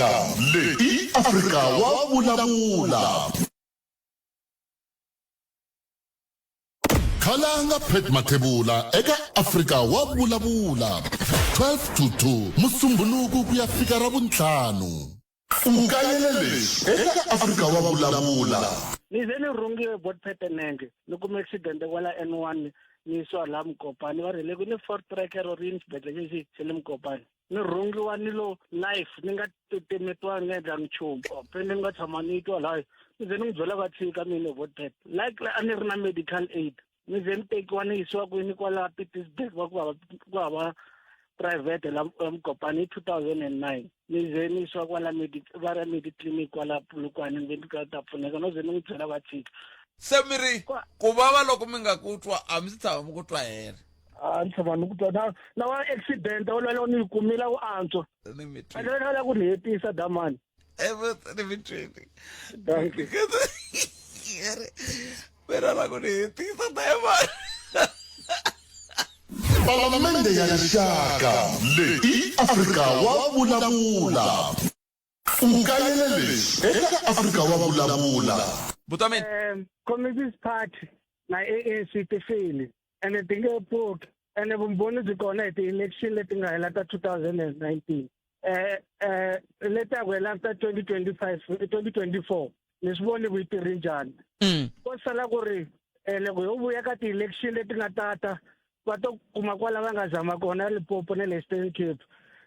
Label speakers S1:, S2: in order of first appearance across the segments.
S1: Rixaka leyi i Afrika wa vulavula. Khalanga Pat Mathebula eka Afrika wa vulavula 12 to 2 Musumbhunuku ku ya fika Ravuntlhanu. U kayele leswi eka Afrika wa vulavula.
S2: Ni ze ni rhungiwe bot petenenge ni kume accident kwala N1 ni yisiwa laha Mukopani va ri le ku ni Ford Tracker or yini xibedhlele lexi xa le Mukopani ni rhungiwa ni lo life ni nga titimetiwa ni nga endlangi nchumu pende ni nga tshama ni twa laha ni ze ni n'wi byela va tshika mina bot pet like a ni ri na medical aid ni ze ni tekiwa ni yisiwa kwini kwala Pietersburg va ku hava ku hava private la Mukopani hi 2009 ni ze ni yisiwa kwala va ra Mediclinic kwala Polokwane ni ve ni ka ta pfuneka no ze ni n'wi byela va tshika
S3: Se mi ri ku vava loko mi nga ku twa a mi si tshama mi ku twa hela.
S2: A ni tshama ni ku twa na na wa accident wolowo ni yi kumile wu antswa.
S3: Ni mi
S2: A ni la ku ni hetisa damani.
S3: Ni mi twile.
S2: Dankie.
S3: Mina la ku ni hetisa dayimani.
S1: Palamende ya Rixaka leyi i Afrika wa vulavula. U kayele leswi eka Afrika wa vulavula.
S3: Butamini.
S2: Communist Party na ANC ti file ene ti nge pfuki ene vumbhoni byi kona hi ti-election leti nga hela ta 2019 eh eh leti a ku hela ta 2025 2024 ni swi voni ku yi tirhi njhani ko sala ku ri loko ho vuya ka ti-election leti nga tata va to kuma kwala va nga zama kona Limpopo na le Eastern Cape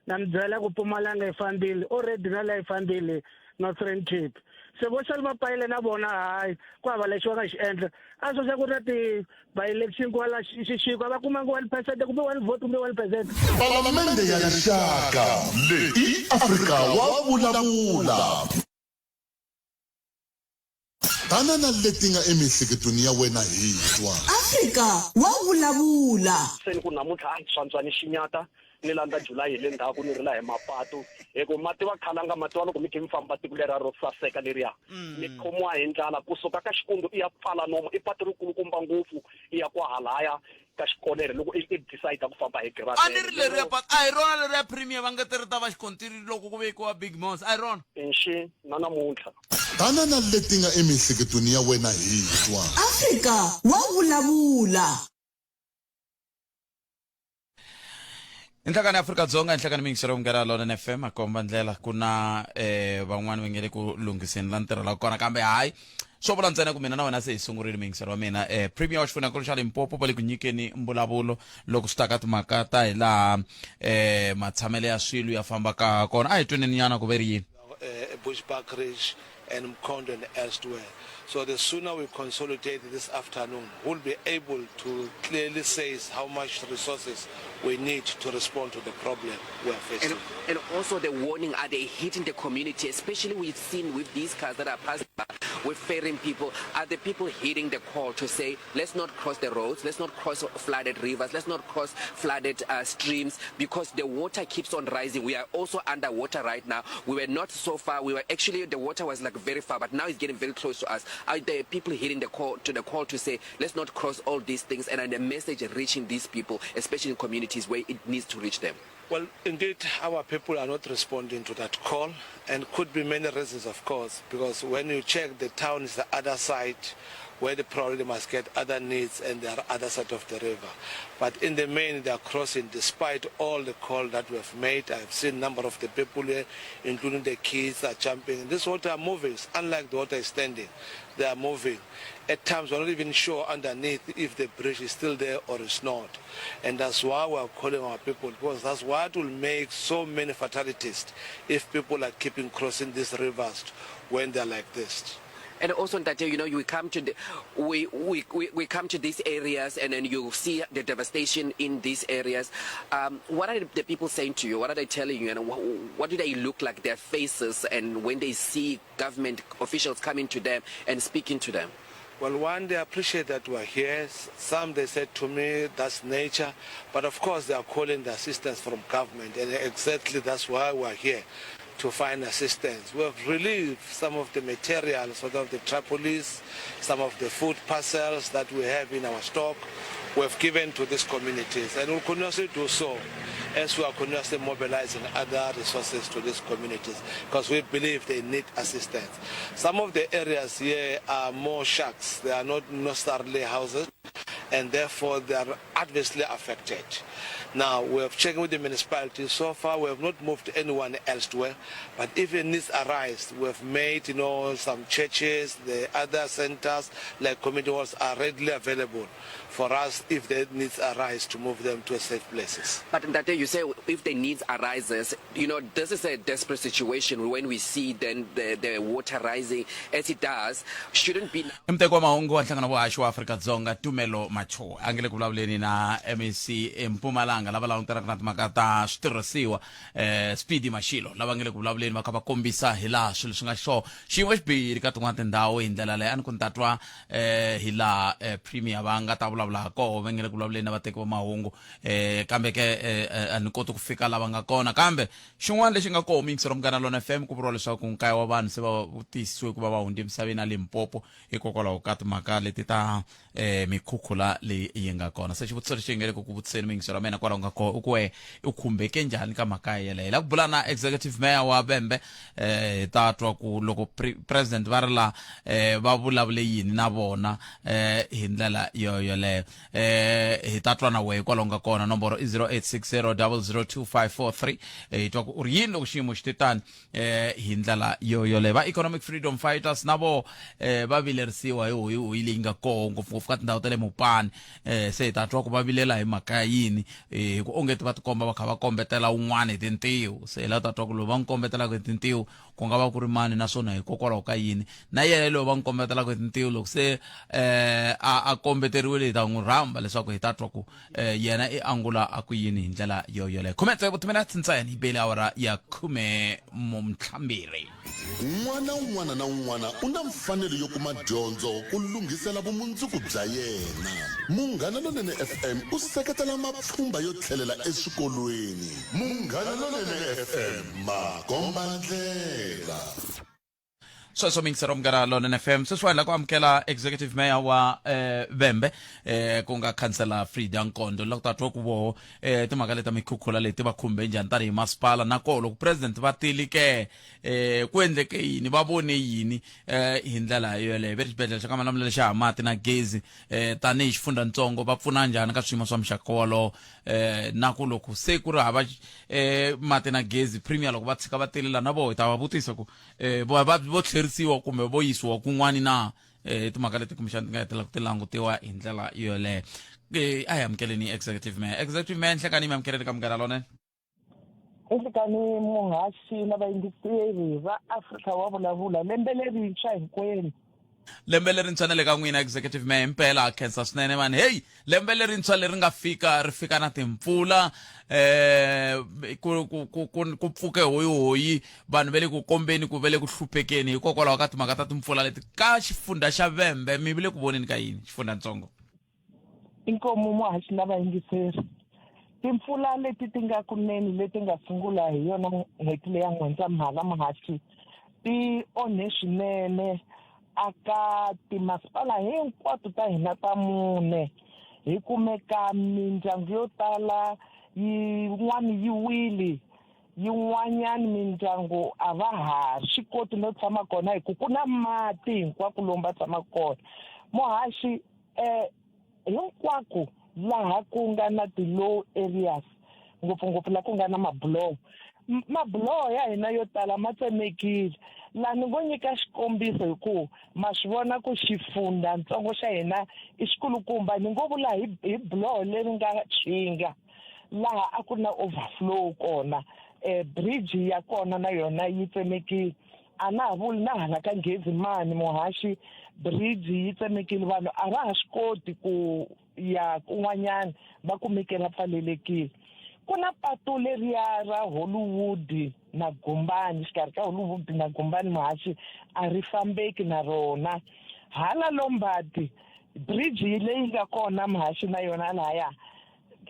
S2: na mi byela ku Mpumalanga yi fambile already na la yi fambile Northern Cape se vo sala mapayile na vona hayi ku hava lexi va nga xi endla a swo xa ku ri na ti-by election kwala xixiko a va kumangi 1 percent kumbe 1 vote kumbe 1 percent.
S1: Palamende ya Rixaka leyi i Afrika wa vulavula. Tana na leti nga emiehleketweni ya wena hi twa.
S4: Afrika wa vulavula.
S5: Se ni ku namuntlha a swantswa ni xinyata ni landza July hi le ndzhaku ni rila hi mapatu hi ku ma tiva khalanga ma tiva loko mi khe mi famba tiko leriya ro saseka leriya mi khomiwa hi ndlala kusuka ka xikundu i ya pfala nomu i patu ri kulukumba ngopfu i ya kwahalaya ka xikonere loko i decide ku famba hi gravel
S3: A ni ri leriya patu a hi rona leriya premier va nge ti ri ta va xikontiri loko ku vekiwa big mos a hi rona
S5: nxi na namuntlha.
S1: Tana na leti nga emiehleketweni ya wena hi twa.
S4: Afrika wa vulavula.
S3: I nhlangano ya Afrika-Dzonga enhlangano miyingiselo Munghana Lonene FM a komba ndlela ku na eh van'wani va nge le ku lunghiseni la ntirho la kona kambe hayi swo vula ntsena ku mina na wena se hi sungurile miyingiselo wa mina eh premier wa xifundzhankulu xa Limpopo va le ku nyikeni mbulavulo loko swi ta ka timhaka ta hi laha eh matshamelo ya swilo ya fambaka kona a hi tweneni nyana ku ve ri yini
S6: Bushbuckridge and Mkhondo and elsewhere. So the sooner we consolidate this afternoon, we'll be able to clearly say how much resources we need to respond to the problem we are facing.
S7: And also the warning, are they hitting the community, especially we've seen with these cars that are passing by, with ferrying people, are the people hitting the call to say, let's not cross the roads, let's not cross flooded rivers, let's not cross flooded streams, because the water keeps on rising. We are also underwater right now. We were not so far. We were actually, the water was like very far, but now it's getting very close to us. Are the people hitting the call to the call to say, let's not cross all these things, and the message reaching these people, especially in communities where it needs to reach them?
S6: Well, indeed, our people are not responding to that call, and could be many reasons, of course, because when you check the town is the other side where they probably must get other needs and they are other side of the river. But in the main, they are crossing despite all the call that we have made. I have seen a number of the people here, including the kids, are jumping. This water are moving, unlike the water is standing. They are moving. At times, we're not even sure underneath if the bridge is still there or it's not. And that's why we are calling our people, because that's what will make so many fatalities if people are keeping crossing these rivers when they're like this.
S7: And also, Ntate, you know, you come to the, we come to these areas and then you see the devastation in these areas. What are the people saying to you? What are they telling you? And what do they look like, their faces, and when they see government officials coming to them and speaking to them?
S6: Well, one, they appreciate that we're here. Some, they said to me, that's nature. But of course, they are calling the assistance from government. And exactly that's why we're here, to find assistance. We have relieved some of the materials, some of the tarpaulins, some of the food parcels that we have in our stock. We have given to these communities and will continuously do so as we are continuously mobilizing other resources to these communities because we believe they need assistance. Some of the areas here are more shacks. They are not necessarily houses and therefore they are adversely affected. Now, we have checked with the municipality. So far, we have not moved anyone elsewhere. But if a needs arise, we have made, you know, some churches, the other centers, like community halls, are readily available for us if the needs arise to move them to safe places.
S7: But Ndate, you say if the needs arises, you know, this is a desperate situation when we see then the, the water rising as it does, shouldn't be...
S3: I muteki wa mahungu wa nhlangano wa vuhaxi wa Afrika-Dzonga Tumelo Machoe a nge le ku vulavuleni na MEC eMpumalanga lava langutanaka na timhaka ta switirhisiwa eh Speedy Mashilo lava nge le ku vulavuleni va kha va kombisa hi laha swilo swi nga xiswona xiyimo xi bihile ka tin'wana tindhawu hi ndlela leyi a ni ku ni ta twa eh hi laha eh, premier va nga ta vulavula ha koho va nge le ku vulavuleni na vateki va mahungu eh kambe ke eh, eh, a ni koti ku fika lava nga kona kambe xin'wana lexi nga koho muyingiseri wa Munghana Lona FM ku vuriwa leswaku nkaye wa vanhu se va tiyisisiwe ku va va hundze emisaveni a Limpopo hikokwalaho ka timhaka leti ta eh mikhukhula leyi yi nga kona se xivutiso lexi nge le ku ku vutiseni muyingiseri wa mina kwalaho nga kona i ku we u khumbeke njhani ka mhaka yeleyo hi la ku bula na executive mayor wa Vhembe eh hi ta twa ku loko president va ri la eh va vulavule yini na vona eh hi ndlela yo yoleyo eh hi ta twa na wehe kwalaho nga kona nomboro i 0860002543 eh, hi twa ku u ri yini loko xiyimo xi te tani eh hi ndlela yo yoleyo va economic freedom fighters na vo eh va vilerisiwa hi hoyihoyi leyi nga koho ngopfungopfu ka tindhawu ta le mupani eh se hi ta twa ku va vilela hi mhaka ya yini eh hi ku ongeti va tikomba va kha va kombetela un'wana hi tintiho se hi la ta twa ku loyi va n'wi kombetelaka hi tintiho ku nga va ku ri mani naswona hikokwalaho ka yini na yena loyi va n'wi kombetelaka hi tintiho loko se eh a, a kombeteriwile hi ta n'wi rhamba leswaku hi ta twa ku eh, yena i angula a ku yini hi ndlela yo yoleyo khume tsevu timinetse ntsena yi bele awara ya khume mumtlhambirhi
S1: N'wana un'wana na un'wana u na mfanelo yo kuma dyondzo ku lunghisela vumundzuku bya yena. Munghana Lonene FM u seketela mapfhumba yo tlhelela eswikolweni. Munghana Lonene FM, makombandlela.
S3: Sweswo miyingiseri wa Munghana Lonene FM sweswiwa hi la ku amukela executive mayor wa eh, Vhembe eh, ku nga khansela Frida Nkondo la ku ta twa ku voho eh, timhaka leta mikhukhula leti va khumbe njhani tanihi masipala na koho loko president va tili ke eh, ku endleke yini va vone yini eh, hi ndlela yoleyo ve ri xibedhlele xa ka Malamulele xa ha mati na gezi eh, tanihi xifundzhantsongo va pfuna njhani ka swiyimo swa muxaka wolowo eh, na ku loko se ku ri hava eh, mati na gezi premier loko va tshika va tilela na voho hi ta va vutisa ku eh, vo va vo tlherisiwa kumbe vo yisiwa kun'wani na eh, timhaka leti kumbexana ti nga hetelela ti langutiwa hi ndlela yoleyo eh, a hi amukeleni executive mayor executive mayor nhlekani mi amukeleni ka Munghana Lonene.
S2: Nhlikani muhaxi na vayingiseri va Afrika wa vulavula lembe lerintshwa hinkwenu.
S3: Lembe lerintshwa na le ka n'wina executive mayor himpela ha khensa swinene mani heyi lembe lerintshwa leri nga fika ri fika na timpfula eh ku ku ku ku, ku pfuke hoyihoyi vanhu va le ku kombeni ku va le ku hluphekeni hikokwalaho ka timhaka ta timpfula leti ka xifundha xa Vhembe mi vi le ku voneni ka yini xifundhantsongo
S2: Inkomu muhaxi na vayingiseri. Timpfula leti ti nga kunene leti nga sungula hi yona n'hweti leya N'wendzamhala muhaxi ti onhe swinene aka timasipala hinkwato ta hina ta mune. Hi kumeka mindyangu yo tala yin'wana yi wile yin'wanyana mindyangu a va ha swi koti no tshama kona hi ku ku na mati hinkwako lomu va tshamaka kona. Muhaxi eh hinkwako laha ku nga na ti-low areas ngopfungopfu laha ku nga na mabuloho mabuloho ya hina yo tala ma tsemekile laha ni ngo nyika xikombiso hi ku ma swi vona ku xifundzatsongo xa hina i xikulukumba ni ngo vula hi hi buloho leri nga tshinga laha a ku ri na overflow kona um bridge ya kona na yona yi tsemekile a na ha vuli na hala ka Nghezi mani muhaxi bridge yi tsemekile vanhu a va ha swi koti ku ya kun'wanyana va kumeke va pfalelekile ku na patu leriya ra Hollywood na Gumbani xikarhi ka Hollywood na Gumbani muhaxi a ri fambeki na rona hala Lombard bridge leyi nga kona muhaxi na yona lahaya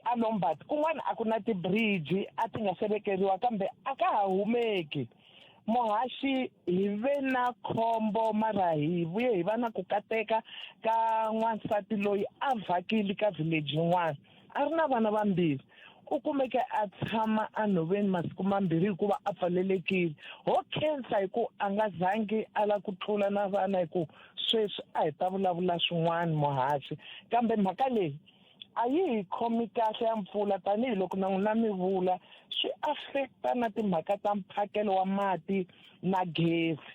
S2: a Lombard kun'wana a ku na ti-bridge a ti nga se vekeriwa kambe a ka ha humeki.
S8: Muhaxi hi ve na khombo mara hi vuye hi va na ku kateka ka n'wansati loyi a vhakile ka village yin'wana a ri na vana vambirhi u kumeke a tshama enhoveni masiku mambirhi hikuva a pfalelekile ho khensa hi ku a nga zangi a la ku tlula na vana hi ku sweswi a hi ta vulavula swin'wana muhaxi kambe mhaka leyi a yi hi khomi kahle ya mpfula tanihiloko na n'wina mi vula swi affecta na timhaka ta mphakelo wa mati na gezi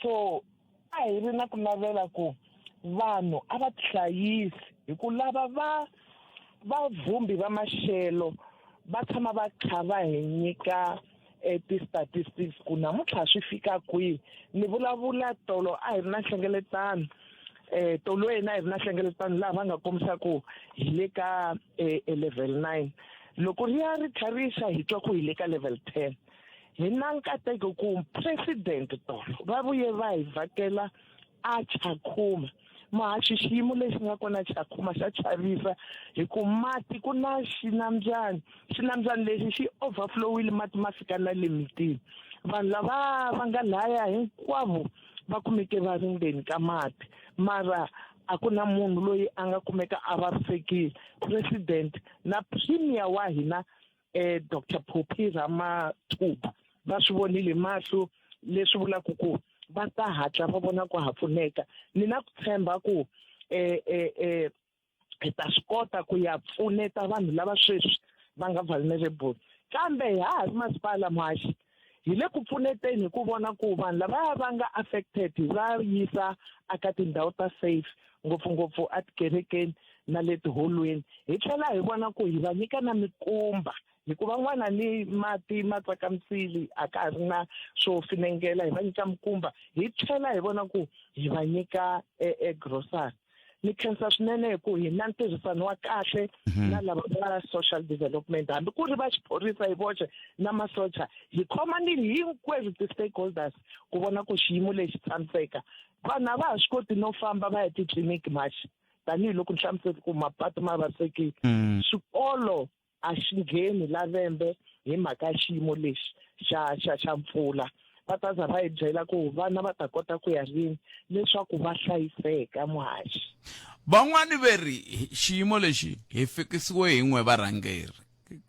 S8: so a hi ri na ku navela ku vanhu a va tihlayisi hi ku lava va vavhumbi va maxelo va tshama va kha va hi nyika eh, ti-statistics ku namuntlha swi fika kwihi ni vulavula tolo a hi ri na nhlengeletano eh tolweni a hi ri na nhlengeletano laha va nga kombisa ku hi le ka eh, eh, level 9 loko ri ya ri tlha ri xa hi twa ku hi le ka level 10 hi na nkateko ku president tolo va vuye va hi vhakela a Tshakhuma. Muhaxi xiyimo lexi nga kona Tshakhuma xa chavisa hi ku mati ku na xinambyana, xinambyana lexi xi overflowile mati ma fika na le mitini. Vanhu lava va nga laya hinkwavo va kumeke va ri ndzeni ka mati mara a ku na munhu loyi a nga kumeka a vavisekile. President na Premier wa hina eh Dr Phophi Ramathuba va swi vonile mahlo leswi vulaka ku va ta hatla va vona ku ha pfuneka ni na ku tshemba ku eh eh eh hi ta swi kota ku ya pfuneta vanhu lava sweswi va nga vulnerable kambe ha ha ri masipala muhaxi hi le ku pfuneteni hi ku vona ku vanhu lava va nga affected hi va yisa aka tindhawu ta safe ngopfungopfu etikerekeni na le tiholweni hi tlhela hi vona ku hi va nyika na mikumba hikuva n'wana ni mati ma tsakamisile a ka ha ri na swo finengela hi va nyika mikumba hi tlhela hi vona ku hi va nyika e, e grocery ni khensa swinene hi ku hi na ntirhisano wa kahle mhm. na lava va social development hambi ku ri va xiphorisa hi voxe na masocha hi khomanile hinkwerhu ti-stakeholders ku vona ku xiyimo lexi tshamiseka vanhu a va ha swi koti no famba va ya titliliniki maxi tanihiloko ni hlamusele ku mapatu ma vavisekile mm. swikolo a xi ngheni la vembe hi mhaka ya xiyimo lexi xa xa xa mpfula va ta za va hi byela ku vana va ta kota ku ya rini leswaku va hlayiseka muhaxi
S3: van'wani ve ri xiyimo lexi hi fikisiwe hi n'we varhangeri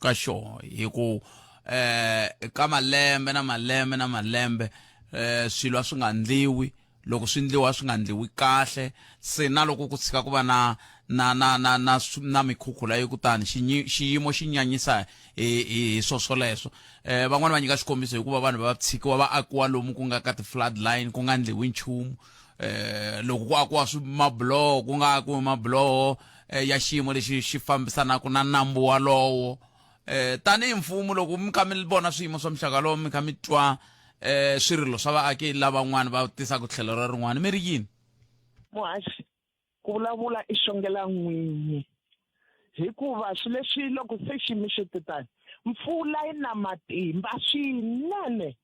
S3: ka xona hi ku eh ka malembe na malembe na malembe eh swilo a swi nga ndliwi loko swi ndliwa swi nga ndliwi kahle se na loko ku tshika ku va na na na na na na mikhukhula yo kutani xiyimo xi nyanyisa hi hi swo swoleswo eh van'wani va nyika xikombiso hikuva vanhu va tshikiwa va akiwa lomu ku nga ka ti-flood line ku nga ndliwi nchumu eh loko ku akiwa swi mabuloho ku nga akiwi mabuloho eh, ya xiyimo lexi xi fambisanaka na nambu walowo eh tanihi mfumo loko mi kha mi vona swiyimo swa muxaka lowo mi kha mi twa eh swirilo swa vaaki lavan'wana va tisaka tlhelo ra rin'wana mi ri yini
S8: muhaxi ku vulavula i xongela n'winyi hikuva swilo leswi loko se xiyimo xi te tani mpfula yi na matimba swinene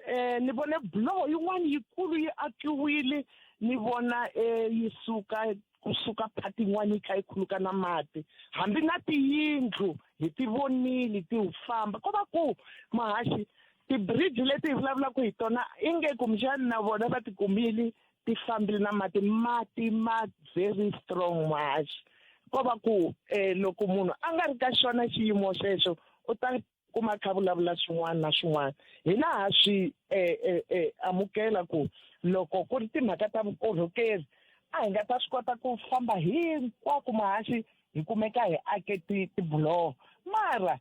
S8: eh ni vone buloho yin'wana yikulu yi akiwile ni vona eh yi suka kusuka phati yin'wana yi kha yi khuluka na mati hambi na tiyindlu hi ti vonile ti famba ko va ku mahaxi tibridge leti hi vulavulaka hi tona inge kumbexani na vona va ti kumile ti fambile na mati mati ma very strong mahaxi ko va ku um loko munhu a nga ri ka xona xiyimo xexo u ta kuma kha vulavula swin'wana na swin'wana hina ha swi eh, eh, eh, amukela ku loko ku ri timhaka ta vukorhokeri a hi nga ta swi kota ku famba hinkwako mahaxi hi kumeka hi ake tibuloho mara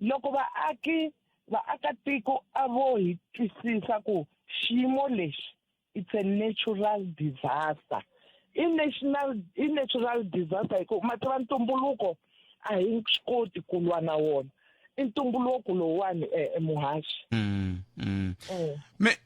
S8: loko vaaki vaakatiko a vo hi twisisa ku xiyimo lexi it's a natural disaster i national i natural disaster hi ku ma tiva ntumbuluko a hi swi koti ku lwa na wona i ntumbuluko lowuwani eh, eh, muhaxi mm,
S3: mm. mm. me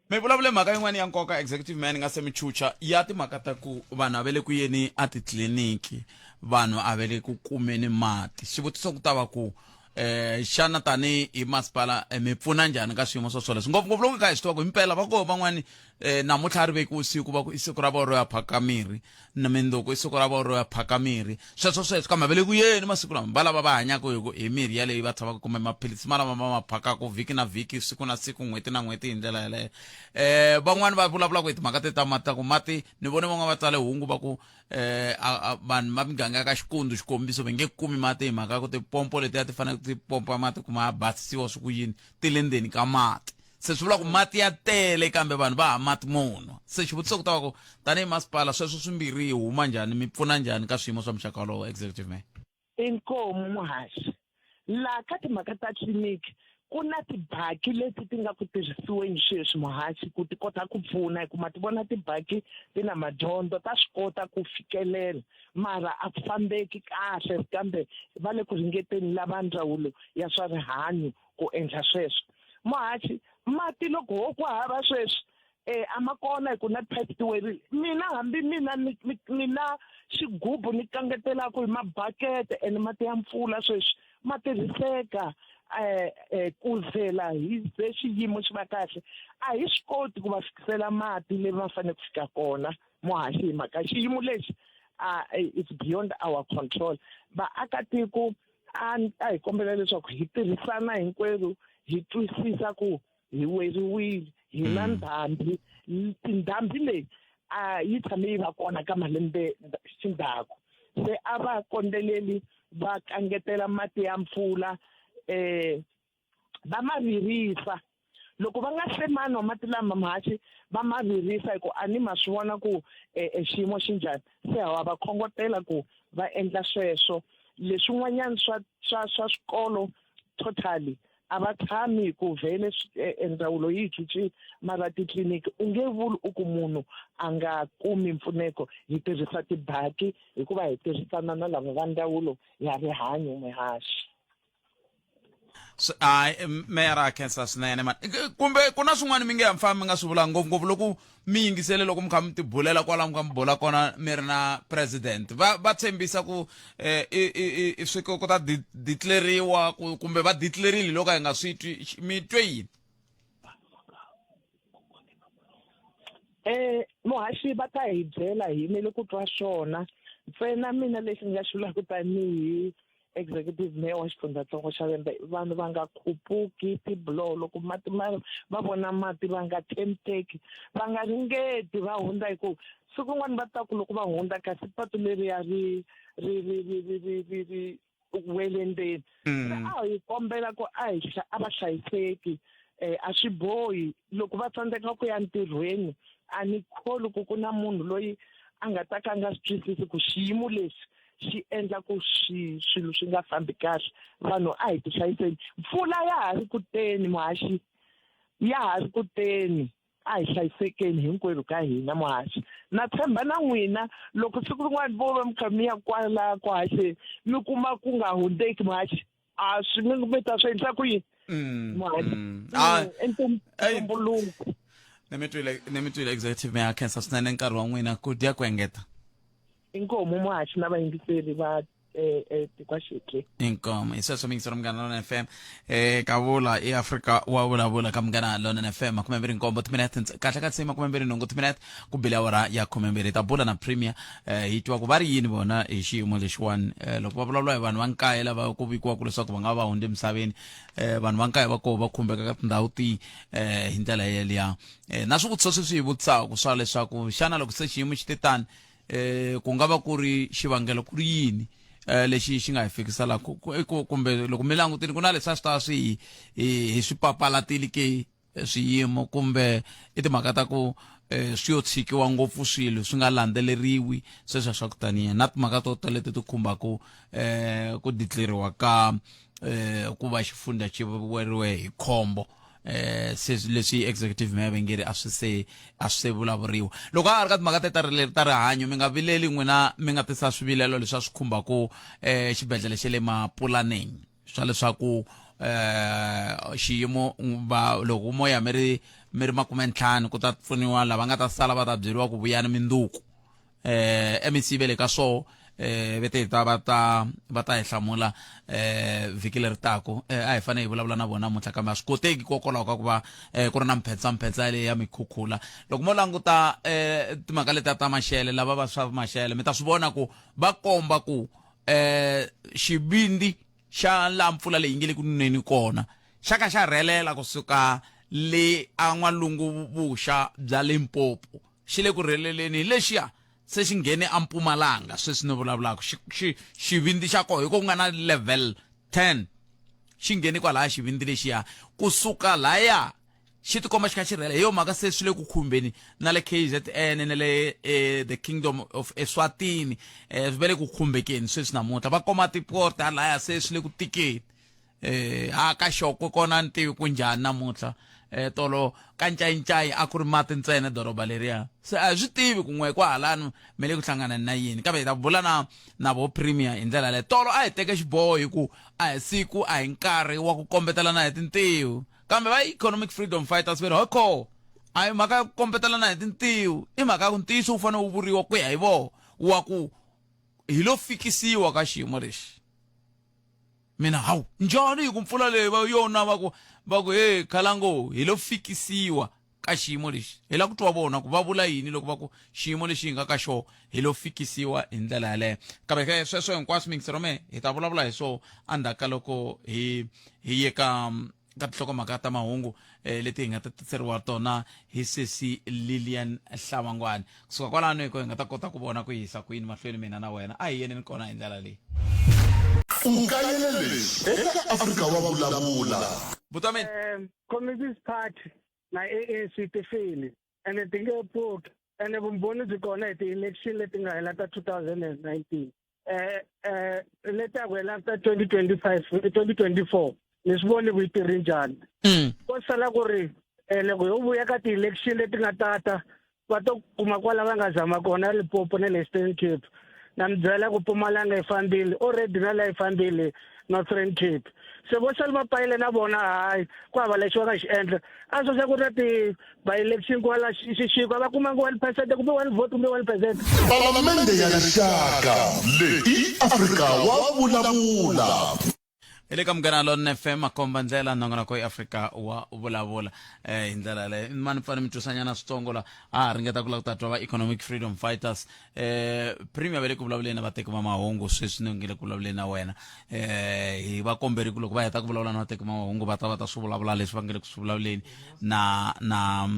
S3: mi vulavule mhaka yin'wana ya nkoka executive man nga se mi chucha ya timhaka ta ku vanhu a va le ku yeni a titliliniki vanhu a va le ku kumeni mati xivutiso ku ta va ku Eh xana tani hi masipala eh, mi pfuna njhani ka swiyimo swo swoleswo ngopfungopfu loko kha hi swi tiva ku himpela va koho van'wani eh, namuntlha a ri vekiwe siku va ku i siku ra vona ro ya phaka mirhi na mindzuku i siku ra vona ro ya phaka mirhi sweswo sweswo kambe va le ku yeni masiku lama va lava va hanyaka hi ku hi mirhi yaleyo va tshamaka kumbe maphilisi ma lama va ma phakaku vhiki na vhiki siku na siku n'hweti na n'hweti hi ndlela yaleyo eh van'wani va vulavulaka hi timhaka te ta mati ta ku mati ni vone van'wana va tsale hungu va ku eh vanhu va miganga ya ka xikundu xikombiso va nge kumi mati hi mhaka ku tipompo letiya ti fanele ti pompa mati kuma ya basisiwa swi ku yini ti le ndzeni ka mati se swi vula ku mati ya tele kambe vanhu va ha mati mo nwa se xivutiso ku ta va ku tanihi masipala sweswo swimbirhi hi huma njhani mi pfuna njhani ka swiyimo swa muxaka wolowo executive mayor
S8: Inkomu muhaxi. Laha ka timhaka ta tliliniki ku na tibaki leti ti nga ku tirhisiweni sweswi muhaxi ku ti kota ku pfuna hi ku ma ti vona tibaki ti na madyondzo ta swi kota ku fikelela mara a ku fambeki kahle kambe va le ku ringeteni lava ndzawulo ya swa rihanyo ku endla sweswo muhaxi mati loko ho ku hava sweswi eh a ma kona hi ku na pipe ti werile mina hambi mina ni ni na xigubu ni kangetelaku hi mabakete ene mati ya mpfula sweswi ma tirhiseka eh eh ku zela hi ze xiyimo xi va kahle a hi swi koti ku va fikisela mati le va fanele ku fika kona muhaxi hi mhaka xiyimo lexi a it's beyond our control vaakatiko a a hi kombela leswaku hi tirhisana hinkwerhu hi twisisa ku hi weriwile hi na mm. ndhambi tindhambi leyi a yi tshame yi va kona ka malembe xindzhaku se a va kondeleli va kangetela mati ya mpfula eh va ma virisa loko va nga se manwa mati lama mhaxi va ma virisa hi ku a ni ma swi vona ku eh, eh, xiyimo xi njhani se hawa va khongotela ku va endla sweswo leswin'wanyana swa swa swa swikolo totally a va tshami hi ku vhele e, e, ndzawulo yi hi cincile mara titliliniki u nge vuli u ku munhu a nga kumi mpfuneko hi tirhisa tibaki hikuva hi tirhisana na lava va ndzawulo ya rihanyo muhaxi
S3: Hayi meyara a khensa swinene mani kumbe ku na swin'wana mi nge ya mi mi nga swi vula ngopfungopfu loko mi yingisele loko mi kha mi tibulela kwala mi kha mi bula kona mi ri na president va va tshembisa ku eh, i i swi ku ta declariwa kumbe va declarile loko hi nga swi twi mi twe yini
S8: eh muhaxi va ta hi byela hi yimele ku twa swona ntsena mina lexi ni nga xi vulaka tanihi executive mayor wa xifundzatsongo xa Vhembe vanhu va nga khupuki tibuloho loko mati ma va vona mati va nga tempteki va nga ringeti va hundza hi ku siku rin'wana va ta ku loko va hundza kasi patu leriya ri ri ri ri ri ri ri ri wele ndzeni se a hi kombela ku a hi a va hlayiseki um a swi bohi loko va tsandzeka ku ya ntirhweni a ni kholi ku ku na munhu loyi a nga ta ka a nga swi twisisi ku xiyimo lexi xi endla ku swi swilo swi nga fambi kahle vanhu a hi tihlayiseni mpfula ya ha ri ku teni muhaxi ya ha ri ku teni a hi hlayisekeni hinkwerhu ka hina muhaxi na tshemba na n'wina loko siku rin'wana vo va mi kha mi ya kwala ku haxeni mi kuma ku nga hundzeki muhaxi a swi mi mi ta swi endla ku yini mm, muhaxi mm.
S3: Ah,
S8: mm, i ntumbuluko
S3: ni mi twile ni mi twile executive mayor khensa swinene nkarhi wa n'wina ku dya ku engeta
S8: Inkomu muhaxi na vayingiseri va eh, eh, Tikwaxeke.
S3: Inkomu hi sweswo miyingiseri Munghana Lonene FM eh kavula i Afrika wa vulavula ka Munghana Lonene FM 27 timinete kahle kahle se 28 timinete ku bile awara ya 12 ta bula na Premier eh hi twa ku va ri yini vona hi xiyimo lexiwani eh, loko va vulavula hi vanhu va nkaye lava ku vikiwaka leswaku va nga va hundze emisaveni eh vanhu va nkaye va koho va khumbeka ka tindhawu tihi eh hi ndlela yeliya eh na swivutiso sweswi hi vutisaka swa leswaku xana loko se xiyimo xi te tani eh ku nga va ku ri xivangelo ku ri yini eh lexi xi nga hi fikisa la ku kumbe loko mi langutile ku na leswi a swi ta swi hi swi papalatile ke eh, swiyimo kumbe i timhaka ta ku eh swi yo tshikiwa ngopfu swilo swi nga landzeleriwi sweswo swa ku taniya na timhaka to tala leti ti khumbaka eh ku declariwa ka eh ku va xifundza xi weriwe hi khombo eh se leswi executive mayor vengeri a swi se a swi se vulavuriwa loko a ha ri ka timhaka ta ta rihanyo mi nga vileli n'wina mi nga tisa swivilelo leswi a swi khumbaku eh xibedhlele xa le mapulaneng swa leswaku eh xiyimo va loko moya mi ri mi ri makumentlhanu ku ta pfuniwa lava nga ta sala va ta byeriwa ku vuyani minduku eh MEC ve le ka swoho eh vete hi ta va ta va ta hi hlamula eh vhiki leri taku eh, a hi fanele hi vulavula na vona namuntlha kambe a swi koteki hikokwalaho ka ku va eh, ku ri na mphetsamphetsa yaleyo ya mikhukhula loko mo languta eh, timhaka letiya ta maxele lava va swa maxele mi ta swi vona ku va komba ku eh xivindzi xa laha mpfula leyi nge le ku neni kona xa ka xa rhelela kusuka le a n'walungu vuxa bya Limpopo xi le ku rheleleni hi lexiya se xi nghene a Mpumalanga sweswi ni vulavulaka xi xi xivindzi xa kona hi ku nga na level 10 xi nghene kwalaya xivindzi lexiya kusuka laya xi tikomba xi kha xi rhela hi yo mhaka se swi le ku khumbeni na le KZN na le eh, the kingdom of Eswatini eh, swi va le ku khumbekeni sweswi namuntlha va koma tiport halaya se swi le ku tikeni eh a ka xoko kona ni tivi ku njhani namuntlha eh tolo ka ncayincayi a ku ri mati ntsena doroba leriya se a hi swi tivi kun'we kwahalano mi le ku hlanganani na yini kambe hi ta bula na na vo premier hi ndlela leyo tolo a hi teke xiboho hi ku a hi siku a hi nkarhi wa ku kombetelana hi tintiho kambe va economic freedom fighters va ri hokho a hi mhaka ya ku kombetelana hi tintiho i mhaka ya ku ntiyiso wu fanele wu vuriwa ku ya hi voho wa ku hi lo fikisiwa ka xiyimo lexi mina hawu njhani hi ku mpfula leyi va yona va ku va ku hey khalango hi lo fikisiwa ka xiyimo lexi hi la ku twa vona ku va vula yini loko va ku xiyimo lexi hi nga ka xona hi lo fikisiwa hi ndlela yaleyo kambe ke sweswo hinkwaswo mingisero me hi ta vulavula hi swona endzhaku ka loko hi hi ye ka ka tinhlokomhaka ta mahungu eh, leti hi nga ta tiseriwa tona hi sesi Lilian Hlavangwani kusuka kwalano hi ko hi nga ta kota ku vona ku yisa kwini mahlweni mina na wena a hi yeneni kona hi ndlela leyi
S1: U kayele leswi eka Afrika wa Vulavula.
S3: Buti wa mina.
S2: Communist Party na ANC ti file ene ti nge pfuki ene vumbhoni byi kona hi ti-election leti nga hela ta 2019 eh eh leti ya ku hela ta 2025 2024 ni swi voni ku yi tirhi njhani ko sala ku ri eh, loko yo vuya ka ti-election leti nga tata va to kuma kwala va nga zama kona Limpopo na le Eastern Cape na mi byela ku Mpumalanga yi fambile already na la yi fambile Northern Cape se vo sale va payile na vona hayi ku hava lexi va nga xi endla a swo se ku na ti-by-election kwala xixiko a va kumanga 1 percent kumbe 1 vote kumbe 1 percent.
S1: Palamende ya Rixaka leyi i Afrika wa Vulavula.
S3: Hi le ka Munghana Lonene FM makomba ndlela nongonoko eAfrika wa vulavula eh hi ndlela yaleyo mani pfane mi twisanyana switsongo la a ha ringeta ku lava ku ta twa va economic freedom fighters eh premier va le ku vulavuleni na vateki va mahungu sweswi ni nge le ku vulavuleni na wena eh hi va komberi ku loko va heta ku vulavula na vateki va mahungu va ta va ta swi vulavula leswi va nge le ku swi vulavuleni na na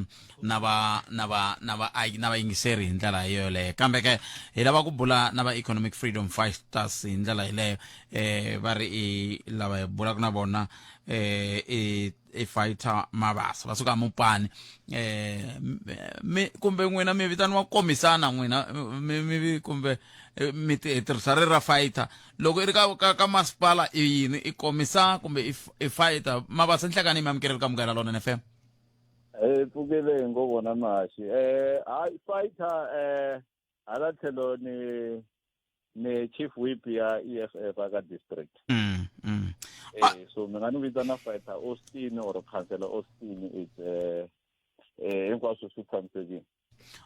S3: na va na va na va na vayingiseri hi ndlela yoleyo kambe ke hi lava ku bula na va economic freedom fighters hi ndlela yeleyo eh va ri i lava hi bulaka na vona eh i i fighter Mabasa va suka mupani eh mi kumbe n'wina mi vitaniwa komisana n'wina mi mi kumbe eh, mi ti- tirhisa ri ra fighter loko i ri ka ka, ka masipala i yini i komisa kumbe i, i fighter Mabasa nhlekani mi amukeleli ka Munghana Lonene FM.
S9: Hi pfukile hi ngo vona maxi eh hayi fighter eh hala tlhelo ni ni chief whip ya EFF aka district. Eh so mi nga ni vitana fighter Austin or councillor Austin is eh eh hinkwaswo swi tshamisekile.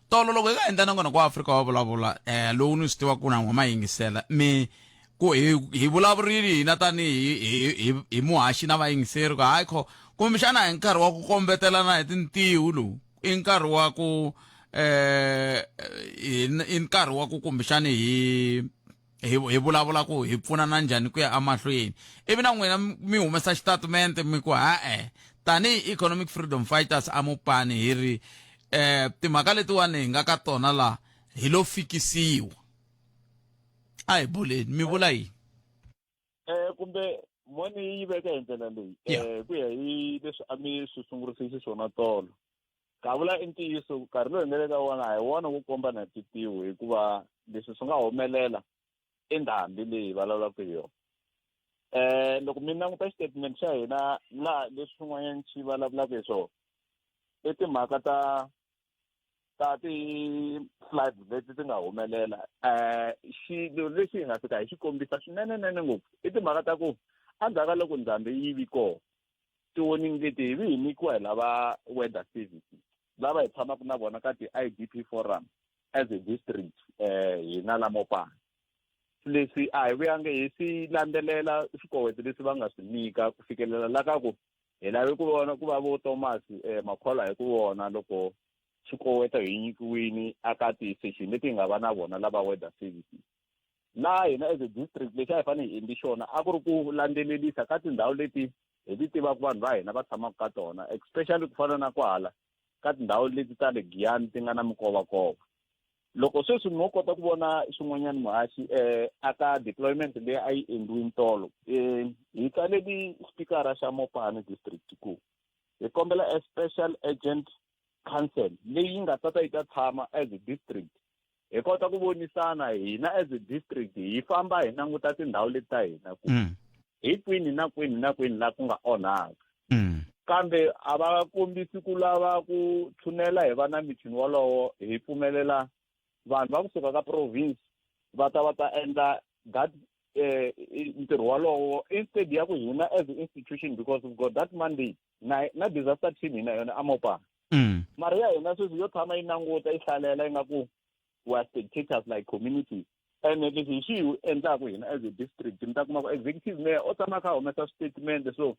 S3: Tolo loko hi nga endla nongonoko wa Afrika wa vulavula eh lowu ni swi tivaka ku na n'we ma yingisela mi ku hi hi vulavurile hina tanihi hi hi hi muhaxi na vayingiseri ku hayi kho kumbexana hi nkarhi wa ku kombetelana hi tintiho lowu i nkarhi wa ku eh i nkarhi wa ku kumbexani hi hi hi vulavula ku hi pfunana njhani ku ya emahlweni ivi na n'wina mi humesa xitatimende mi ku ha-e tanihi economic freedom fighters amupani hi ri eh timhaka letiwani hi nga ka tona la hi lo fikisiwa a hi buleni mi vula yini
S9: eh kumbe moni yi veka hi ndlela leyi eh ku ya hi leswi a mi swi sungurise xiswona tolo Kavula i ntiyiso, nkarhi lowu hi nga le ka wona a hi wona wo komba na titiho hikuva leswi swi nga humelela i ndhambi leyi hi vulavulaka hi yona. Loko mi languta xitatimende xa hina laha leswi swin'wanyana xi vulavulaka hi swona i timhaka ta ta ti-flood leti ti nga humelela. Xilo lexi hi nga fika hi xi kombisa swinenenene ngopfu i timhaka ta ku endzhaku ka loko ndhambi yi vi kona ti-warning leti hi vi hi nyikiwa hi lava weather services lava hi tshamaka na vona ka ti-IDP forum as a district hina la Mopani. Leswi a hi vuyangi hi swi landzelela swikoweto leswi va nga swi nyika ku fikelela la ka ku hi lave ku vona ku va vo Thomas Makholwa hi ku vona loko swikoweto hi nyikiwini aka ti-session leti hi nga va na vona lava weather services. Laha hina as a district lexi a hi fanele hi endli xona a ku ri ku landzelelisa ka tindhawu leti hi ti tivaka vanhu va hina va tshamaka ka tona, especially ku fana na kwahala ka tindhawu leti ta le Giyani ti nga na mikovakova. Loko sweswi mo kota ku vona xin'wanyana muhaxi aka deployment leyi a yi endliwini tolo, hi tsaleli spikara xa Mopani district ku hi kombela a special agent council leyi nga ta ta yi ta tshama as a district, hi kota ku vonisana hina as a district, hi famba hi languta tindhawu leti ta hina ku hi kwini na kwini na kwini la ku nga onhaka. Kambe a va kombisi ku lava ku tshunela hi va na meeting wolowo, hi pfumelela vanhu va kusuka ka province va ta va ta endla that ntirho wolowo instead ya ku hina as an institution, because we've got that mandate na disaster team hina yona a Mopani. Mara ya hina sweswi yo tshama yi languta yi hlalela yi nga ku we are spectators like community. And leswi hi swi endlaku hina as a district, mi ta kuma ku executive mayor o tshama a kha a humesa statement, so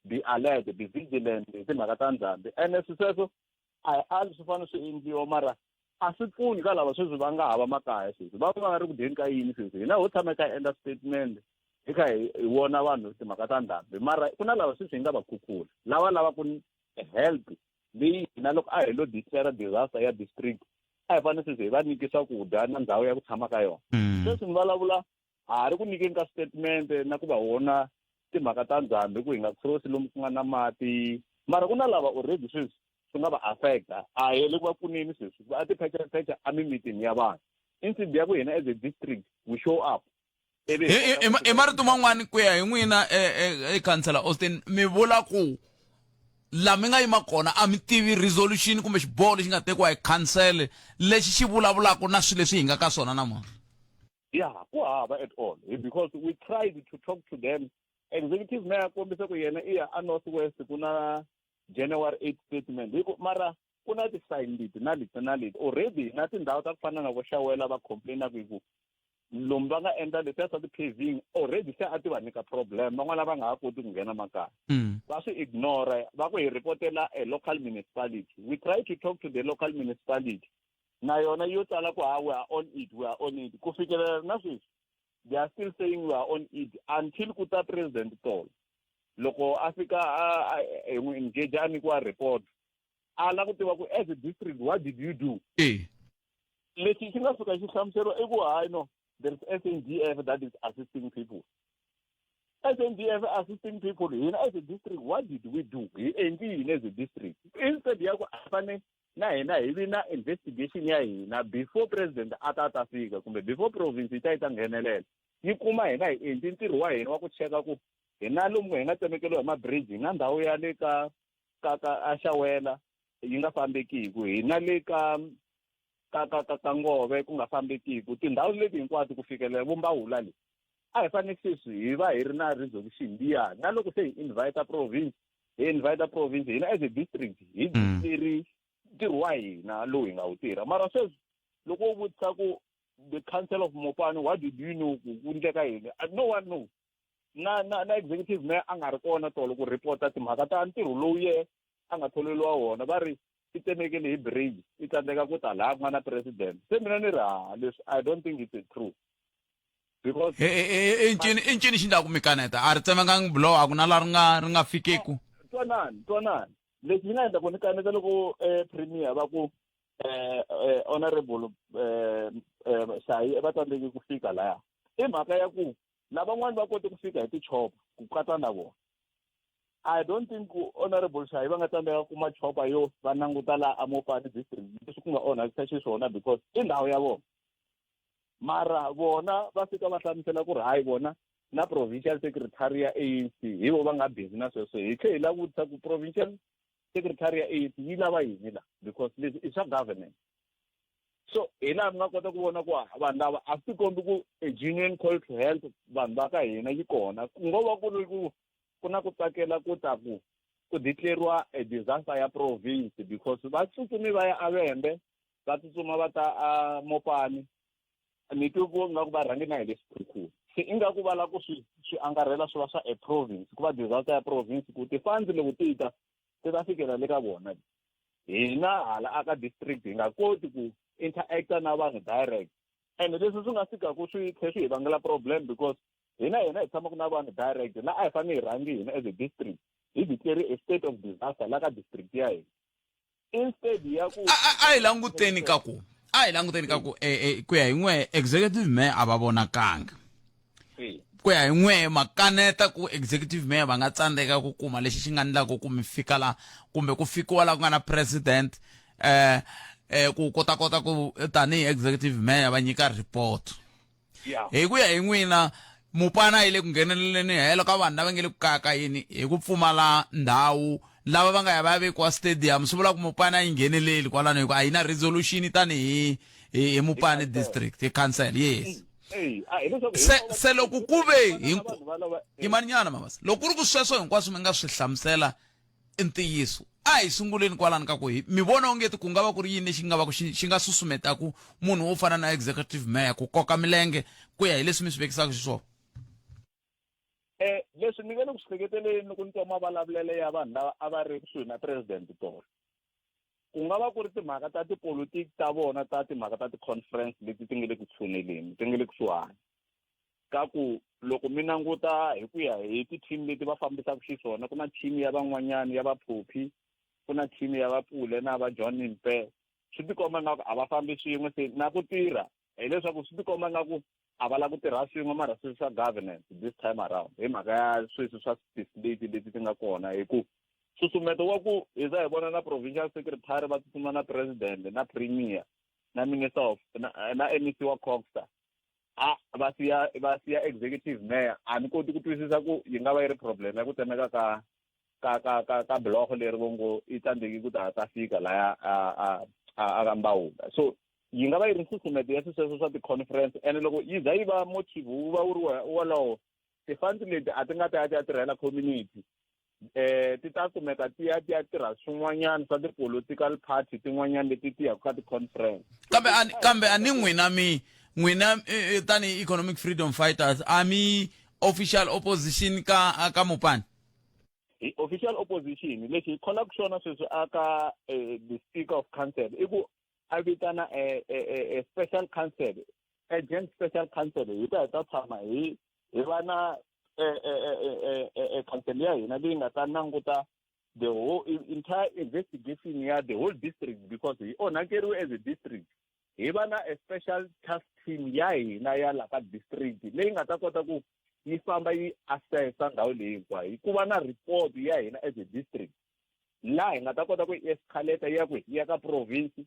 S9: be alert, be vigilant hi timhaka ta ndhambi. Ene swi sweswo a hi ali swi fanele swi endliwa, mara a swi pfuni ka lava sweswi va nga hava makaya, sweswi va va nga ri ku dyeni ka yini. Sweswi hina ho tshama hi kha hi endla statement hi kha hi vona vanhu timhaka ta ndhambi, mara ku na lava sweswi hi nga va khukhula, lava lavaku help leyi hina loko a hi lo declare disaster ya district a hi fanele sweswi hi va nyiki swakudya na ndhawu ya ku tshama ka yona. Sweswi ni vulavula ha ha ri ku nyikeni ka statement na ku va vona timhaka ta ndhambi ku hi nga cross lomu ku nga na mati, mara ku na lava already sweswi swi nga va affecta, a hi le ku va pfuneni sweswi va ti-phecha a mimitini ya vanhu instead ya ku hina as a district we show up.
S3: I marito man'wani ku ya hi n'wina, Councillor Austin, mi vula ku la mi nga yima kona a mi tivi resolution kumbe xiboho lexi nga tekiwa hi council lexi xi vulavulaka na swilo leswi hi nga ka swona namuntlha?
S9: Yeah, ku hava at all, because we tried to talk to them. Executive mayor kombisa ku yena i ya a North West ku na January 8 statement hi ku mara ku na ti-sign leti na leti na leti already na tindhawu ta ku fana na vo Xawela va complaina ku hi ku lomu va nga endla leswiya swa ti-paving already se a ti va nyika problem, van'wana va nga ha koti ku nghena makaya. Va swi ignore, va ku hi repotela a local municipality. We try to talk to the local municipality, na yona yo tsala ku ha we are on it, we are on it. Ku fikelela na sweswi they are still saying we are on it until ku ta president tolo. Loko a fika hi n'wi engage, a nyikiwa report, a la ku tiva ku as a district what did you do. Lexi xi nga fika xi hlamuseriwa i ku hayi no, there is SANDF that is assisting people. SANDF assisting people, hina as a district what did we do? Hi endli yini as a district? Instead ya ku a fane na hina hi vi na investigation ya hina before president a ta ta fika kumbe before province yi ta yi ta nghenelela, yi kuma hina hi endli ntirho wa hina wa ku cheka ku hina lomu hi nga tsemekeriwa hi ma-bridge, hi na ndhawu ya le ka ka ka a Xawela yi nga fambekiku, hi na le ka ka ka ka ka Ngove ku nga fambekiku, tindhawu leti hinkwato ku fikelela Vumbahula leyi a hi fanele sweswi hi va hi ri na resolution liya. Na loko se hi invite province, hi invite province, hina as a district hi leri ntirho wa hina lowu hi nga wu tirha. Mara sweswi loko u vutisa ku the council of Mopani, what did you know ku ku endleka yini, no one knows. Na executive mayor a nga ri kona tolo ku reporta timhaka ta ntirho lowu ye a nga tholeriwa wona, va ri i tsemekile hi bridge, i tsandzeka ku ta laha ku nga na president. Se mina ni ri ha leswi I don't think it's true because
S3: I ncini xi ndlaku mi kaneta a ri tsemekangi buloho, a ku na laha ri nga fikeku?
S9: Twanani, lexi xi nga endla ku ni kaneta loko premier va ku honorable Shayi va tsandzeki ku fika laya, i mhaka ya ku lavan'wani va kote ku fika hi tichopa ku katsa na vona. I don't think ku honorable Shayi va nga tsandzeka kuma chopa yo va languta laha a Mopani district leswi ku nga onhakisa xiswona, because i ndhawu ya vona. Mara vona va fika va hlamusela ku ri hayi, vona na provincial secretary ya ANC hi vo va nga busy na sweswo. Hi tlhe hi lava vutisa ku provincial secretary ya ANC yi lava yini la, because leswi i swa government. So hi laha mi nga kota ku vona ku vanhu lava a swi tikombi ku a genuine call to help vanhu va ka hina yi kona, ku ngo va ku ri ku ku na ku tsakela ku ta ku ku declariwa a disaster ya province, because va tsutsumi va ya aVhembe, va tsutsuma va ta a Mopani. Ni twe ku nga ku va rhange na hi le Sekhukhune, se ingaku va lava ku swi swi angarhela swi va swa a province, ku va disaster ya province, ku ti-funds loko ti ta ti ta fikela le ka vona. Hina hala aka district hi nga koti ku interacta na vanhu direct, and leswi swi nga fikaku swi tlhe swi hi vangela problem, because hina hi tshamaka na vanhu direct, la a hi fanele hi rhangi hina as a district hi declare a state of disaster la ka district ya hina instead ya ku
S3: A hi languteni ka ku a hi languteni ka ku ku ya hi n'we executive mayor a va vonakanga. Ku ya hi n'we makaneta ku executive mayor va nga tsandzeka ku kuma lexi xi nga endlaka ku mi fika la kumbe ku fikiwa la ku nga na president, ku kota kota ku tanihi executive mayor va nyika report. Hi ku ya hi n'wina, Mupana yi le ku ngheneleleni helo ka vanhu lava nge le ku kayakayeni hi ku pfumala ndhawu, lava va nga ya va ya vekiwa stadium, swi vula ku Mupana yi ngheneleli kwalano hi ku a yi na resolution tanihi hi Mupani district hi council. Yes. Se loko ku ve yimani nyana Mabasa, loko ku ri ku sweswo hinkwaswo mi nga swi hlamusela i ntiyiso, a hi sunguleni kwalano ka ku hi mi vona ongeti ku nga va ku ri yini lexi nga va ku xi nga susumetaku munhu wo fana na executive mayor ku koka milenge ku ya hi leswi mi swi vekisaka xiswona?
S9: Leswi ni nga le ku swi hleketeleni loko ni twa mavulavulelo ya vanhu lava a va ri kusuhi na president tolo, ku nga va ku ri timhaka ta tipolotiki ta vona, ta timhaka ta ti-conference leti ti nga le ku tshuneleni, ti nga le kusuhani, ka ku loko mi languta hi ku ya hi ti-team leti va fambisaka xiswona, ku na team ya van'wanyana ya vaphophi, ku na team ya vapule na va John Mpe. Swi tikomba nga ku a va fambi swin'we, se na ku tirha hileswaku swi tikomba nga ku a va lava ku tirha swin'we, mara sweswi swa governance this time around hi mhaka ya sweswi swa ti-slate leti ti nga kona, hi ku nsusumeto wa ku hi za hi vona na provincial secretary va tsutsuma na president na premier na minister of na MEC wa COGTA, a va siya executive mayor. A ni koti ku twisisa ku yi nga va yi ri problem ya ku tsemeka ka block leri vo ngo i tsandzeki ku ta fika laya a ka Mbawula. So yi nga va yi ri nsusumeto ya swisweswo swa ti-conference, and loko yi za yi va motive wu va wu ri wolowo, ti-funds leti a ti nga ta ya ti ya tirhela community, ti ta kumeka ti ya tirha swin'wanyana swa ti-political party tin'wanyana leti ti yaka ka ti-conference.
S3: Kambe a ni n'wina, mi n'wina tanihi Economic Freedom Fighters, a mi official opposition ka Mupani?
S9: Hi official opposition. Lexi hi kholaka xona sweswi aka the speaker of council i ku a vitana a special council, urgent special council, hi ta tshama hi va na council ya hina leyi nga ta languta the whole entire investigation ya the whole district, because hi onhakeriwe as a district. Hi va na a special task team ya hina ya la ka district leyi nga ta kota ku yi famba yi assessa ndhawu leyi hinkwayo, ku va na report ya hina as a district laha hi nga ta kota ku escalate ya ku ya ka province,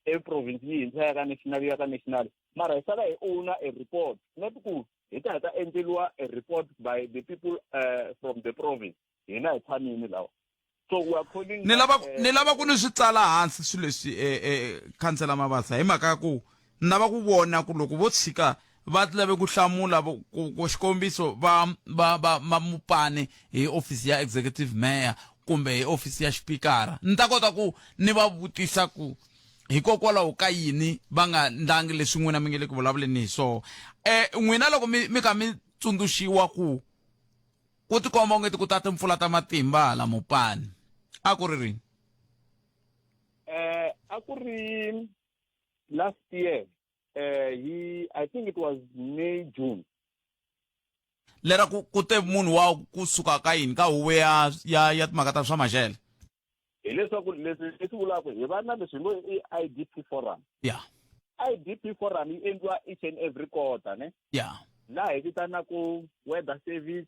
S9: e province yi hindza ya ka national, ya ka national, mara hi sala hi owner a report, not ku hi ta endleriwa a report by the people from the province, hina hi tshamini lawa. So we are calling
S3: Ni lava ku ni swi tsala hansi swilo leswi, khansela Mabasa, hi mhaka ya ku ni lava ku vona ku loko vo tshika va lave ku hlamula ku xikombiso va Mupani hi ofisi ya executive mayor kumbe hi ofisi ya xipikara, ni ta kota ku ni va vutisa ku hikokwalaho ka yini va nga ndlangi leswi n'wina mi nge le ku vulavuleni hi swona. N'wina loko mi kha mi tsundzuxiwa ku ku tikomba onge ti ku ta timpfula ta matimba hala Mupani, a ku ri rini?
S9: A ku ri last year, hi I think it was May, June.
S3: Lera ku te munhu wa kusuka ka yini, ka huvo ya timhaka ta swa maxele?
S9: Hileswaku leswi leswi vulaka hi va na leswi hi ngo i IDP forum. IDP forum yi endliwa each and every quarter, ne? Laha hi vitanaku weather service,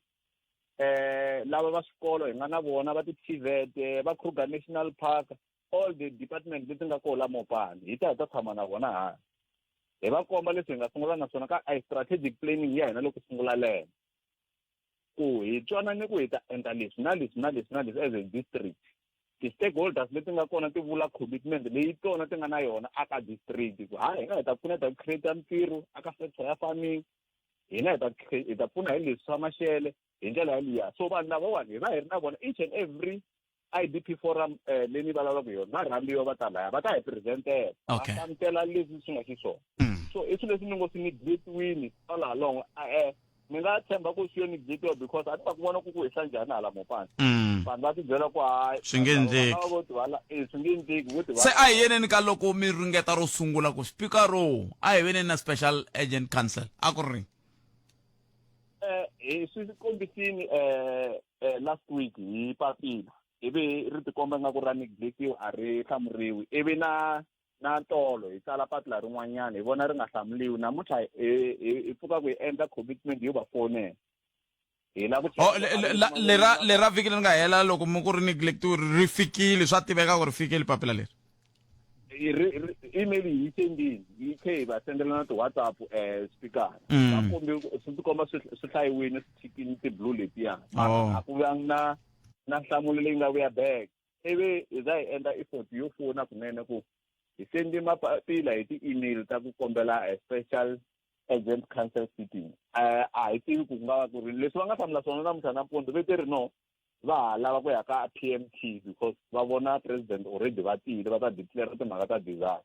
S9: lava va swikolo hi nga na vona, va ti-TVET, va Kruger National Park, all the department leti nga kona la Mopani, hi ta tshama na vona hansi, hi va komba leswi hi nga sungula na swona ka i strategic planning ya hina loko sungula lembe, ku hi twanane ku hi ta endla leswi na leswi na leswi na leswi as a district. Ti-stakeholders leti nga kona ti vula commitment leyi tona ti nga na yona aka district, ku ha hina hi ta pfuneta ku create mintirho aka sector ya farming, hina hi ta pfuna hi leswi swa maxele hi ndlela yaliya. So vanhu lavawani hi va hi ri na vona each and every IDP forum eh, leyi ni vulavulaka hi yona va rhambiwa va ta laya va ta hi presentela va
S3: Okay.
S9: hlamusela leswi swi nga xiswona so i swilo leswi ni ngo swi neglectiwini all along eh ni nga tshemba ku swi yo neglectiwa because a ni ta ku vona ku ku hisa njhani hala mopani vanhu va tibyela ku hayi
S3: Swi nge endleki.
S9: vanhu vo tivala eh, swi nge endleki vo tivala
S3: se a hi yeneni ka loko mi ringeta ro sungula ku speaker ro a hi veneni na special agent council a ku ri
S9: eh hi swi kombisini eh eh, last week hi papila ivi ri tikomba nga ku ra neglectiwa a ri hlamuriwi ivi na na tolo hi tsala papila rin'wanyana hi vona ri nga hlamuliwi namuntlha hi hi- hi pfuka ku hi endla commitment yo va fonela hi lava ku
S3: Oh, lera lera vhiki leri nga hela loko mi ku ri neglectiwe ri fikile swa tiveka ku ri fikile papila leri
S9: Hi ri- ri- email hi yi sendini yi khe hi va sendela na ti-whatsapp um speaker va kombi swi tikomba swi swi hlayiwini swi thikini ti-blue letiya
S3: Oh.
S9: a ku vangi na na nhlamulo leyi nga vuya back ivi hi za hi endla effort yo fona kunene ku hi sendi mapapila hi ti-email ta ku kombela a special agent council sitting a hi tivi ku ku nga va ku ri leswi va nga hlamula swona namuntlha nampundzu ve te ri no va ha lava ku ya ka PMT because va vona president already va tile va ta declare timhaka ta disaster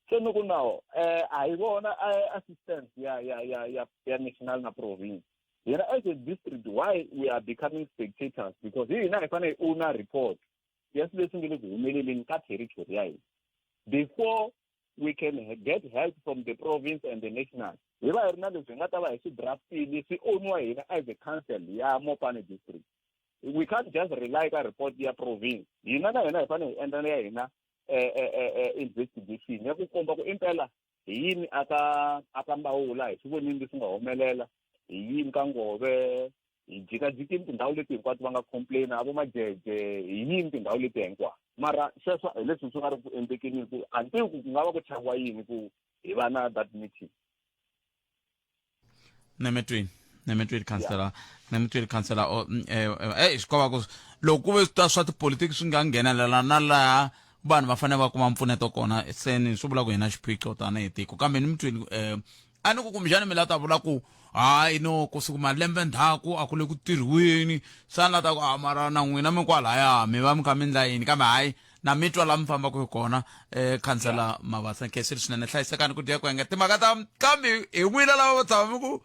S9: se ni ku no eh a hi vona assistance ya ya ya ya ya national na province hina as a district why we are becoming spectators because hi hina hi fanele hi owner report ya swilo leswi nge le ku humeleleni ka territory ya hina before we can get help from the province and the national hi va hi ri na leswi hi nga ta va hi swi draftile swi owniwa hina as a council ya mopane district we can't just rely ka report ya province hina na hina hi fanele hi endla ya hina eh, eh, eh, eh, investigation ya ku komba ku impela hi yini aka aka mbawula hi swi vonini leswi nga humelela hi yini ka ngove hi jikajikini tindhawu leti hinkwato va nga complain a vo majeje hi yini tindhawu leti hinkwato mara sweswo hi leswi swi nga ri ku endlekeni ku a ni tivi ku ku nga va ku chaviwa yini ku hi va na that meeting
S3: nemetweni nemetweni councillor nemetweni councillor oh, eh, eh, eh, swi kova ku loko ku ve ta swa tipolitiki swi nga nghenelela na laha vanhu va fanele va kuma mpfuneto kona seni swi vula ku hi na xiphiqo tanihi tiko kambe ni mutweni um a ni ku kumbexani mi la ta vula ku hayi no kusuku malembe ndzhaku a ku le ku tirhiweni se ni la ta ku a mara na n'wina mi kwalaya mi va mi kha mi ndla yini kambe hayi na mi twa la mi fambaka hi kona um khansela mavasa nkhensile swinene hlayisekani ku dya ku enga timhaka ta kambe hi n'wina lava vo tshama mi ku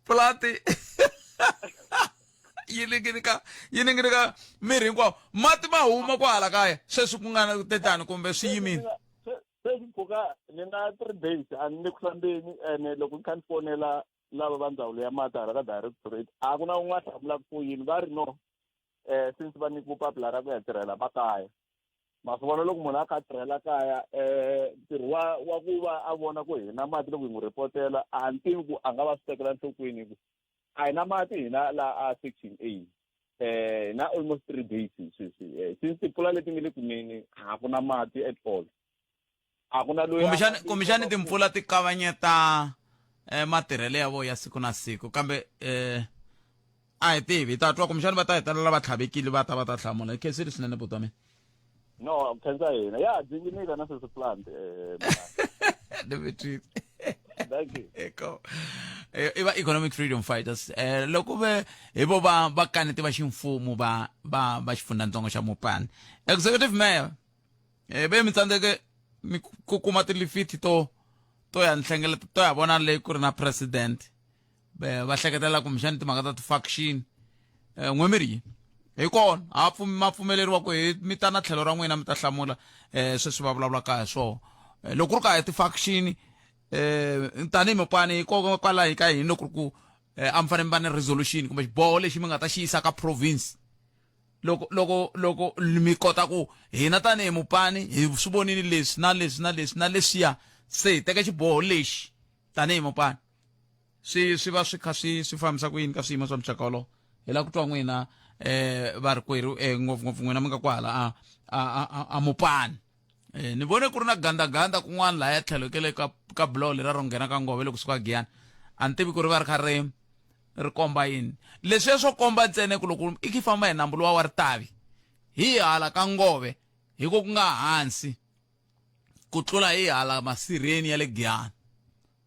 S3: plati yi ninginika yi ninginika miri hinkwawo mati ma huma kwahala kaya sweswi ku nga na tetani kumbe swi yimile
S9: sweswi mpfhuka ni na three days a ni le ku hlambeni ene loko ni kha ni fonela lava va ndzawulo ya mati hala ka directorate a ku na un'wana hlamulaka for yini va ri no eh since va nyikiwe papila ra ku ya tirhela makaya ma swi vona loko munhu a kha a tirhela kaya eh ntirho wa wa ku va a vona ku hina mati loko hi n'wi ripotela a ni tivi ku a nga va swi tekela enhlokweni ku a hi na mati hina la a section A eh na almost three days sweswi eh, since timpfula leti nga le kunene a ku na mati at all a ku na loyi a
S3: kumbexani
S9: nga
S3: kumbexani timpfula ti kavanyeta eh, matirhelo ya vona ya siku na siku kambe eh, a hi tivi hi ta twa kumbexani va ta hetelela va tlhavekile va ta va ta hlamula hi khensile swinene buti wa mina
S9: no khensa hina ya dzinginika na sweswi plant eh
S3: Dimitri.
S9: thank you
S3: Eko. I va economic freedom fighters eh loko ve hi vo va va kaneti va ximfumo va va va xifundzantsongo xa Mopani executive mayor eh ve mi tsandzeke mi ku kuma tilifiti to to ya nhlengeleta to ya vona leyi ku ri na president va hleketela kumbexani timhaka ta ti-faction um n'we mi ri yini hi kona a ma pfumeleriwa ku hi mi ta na tlhelo ra n'wina mi ta hlamula um sweswi va vulavulaka hi swona loko ku ri ka hi ti-faction um tanihi mupani kwalaho ka hina loko ri ku a mi fanele mi va ni resolution kumbe xiboho lexi mi nga ta xi yisa ka province loko loko loko mi kota ku hina tanihi mupani hi swi vonile leswi na leswi na leswi na leswiya se hi teka xiboho lexi tanihi mupani swi swi va swi kha swi swi fambisa ku yini ka swiyimo swa muxaka wolowo hi lava ku twa n'wina eh va ri kwerhu eh ngopfungopfu n'wina mi nga kwahala a a a a mupani eh ni vone ku ri na gandaganda kun'wana lahaya tlhelo ke le ka ka buloho lera ro nghena ka ngove loko suka giyani a ni tivi ku ri va ri kha ri ri komba yini leswiya swo komba ntsena ku loko i khi famba hi nambu luwa wa ritavi hi hala ka ngove hi ko ku nga hansi ku tlula hi hala masirheni ya le giyani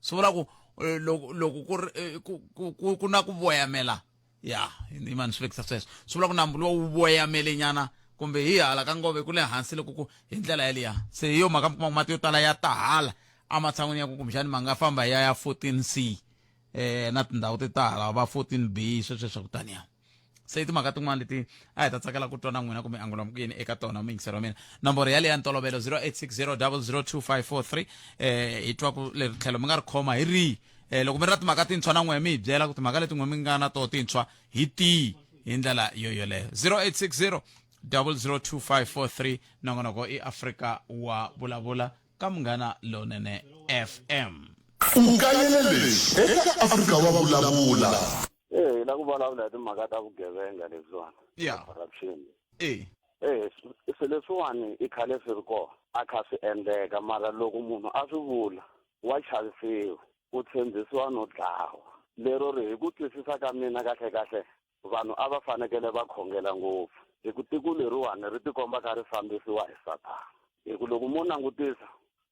S3: swi vula ku eh, loko loko ku ri eh, ku ku ku na ku voyamela ya ni mani swi vekisa sweswo swi vula ku nambu luwa wu voyamele nyana kumbe hi hala ka ngove ku le hansi loko ku hi ndlela yaliya se hi yo mhaka mi kuma ku mati yo tala ya ta hala ematshan'wini ya ku kumbexani ma nga famba ya ya 14 c eh na tindhawu ti tala va 14 b sweswo swa ku taniya se i timhaka tin'wana leti a hi ta tsakela ku twa na n'wina kumbe angula ku yini eka tona muyingiseri wa mina nomboro yaleyo ya ntolovelo 0860 002543 eh hi twa ku leri tlhelo mi nga ri khoma hi rihi eh loko mi ri na timhaka tintshwa na n'wina mi hi byela ku timhaka leti n'we mi nga na toho tintshwa hi tihi hi ndlela yo yoleyo 0860 002543 nongonoko i afrika wa vulavula ka munghana lonene fm
S1: U kayele leswi eka Afrika wa vulavula.
S10: Eh, hi la ku vulavula hi timhaka ta vugevenga leswiwani.
S3: Yeah.
S10: Corruption.
S3: Eh.
S10: Eh, swilo leswiwani i khale swi ri kona. A kha swi endleka mara loko munhu a swi vula wa chavisiwa, u tshembisiwa no dlawa. Lero ri hi ku twisisa ka mina kahle kahle vanhu a va fanekele va khongela ngopfu hi ku tiko leriwani ri tikomba kha ri fambisiwa hi sathana hi ku loko mo langutisa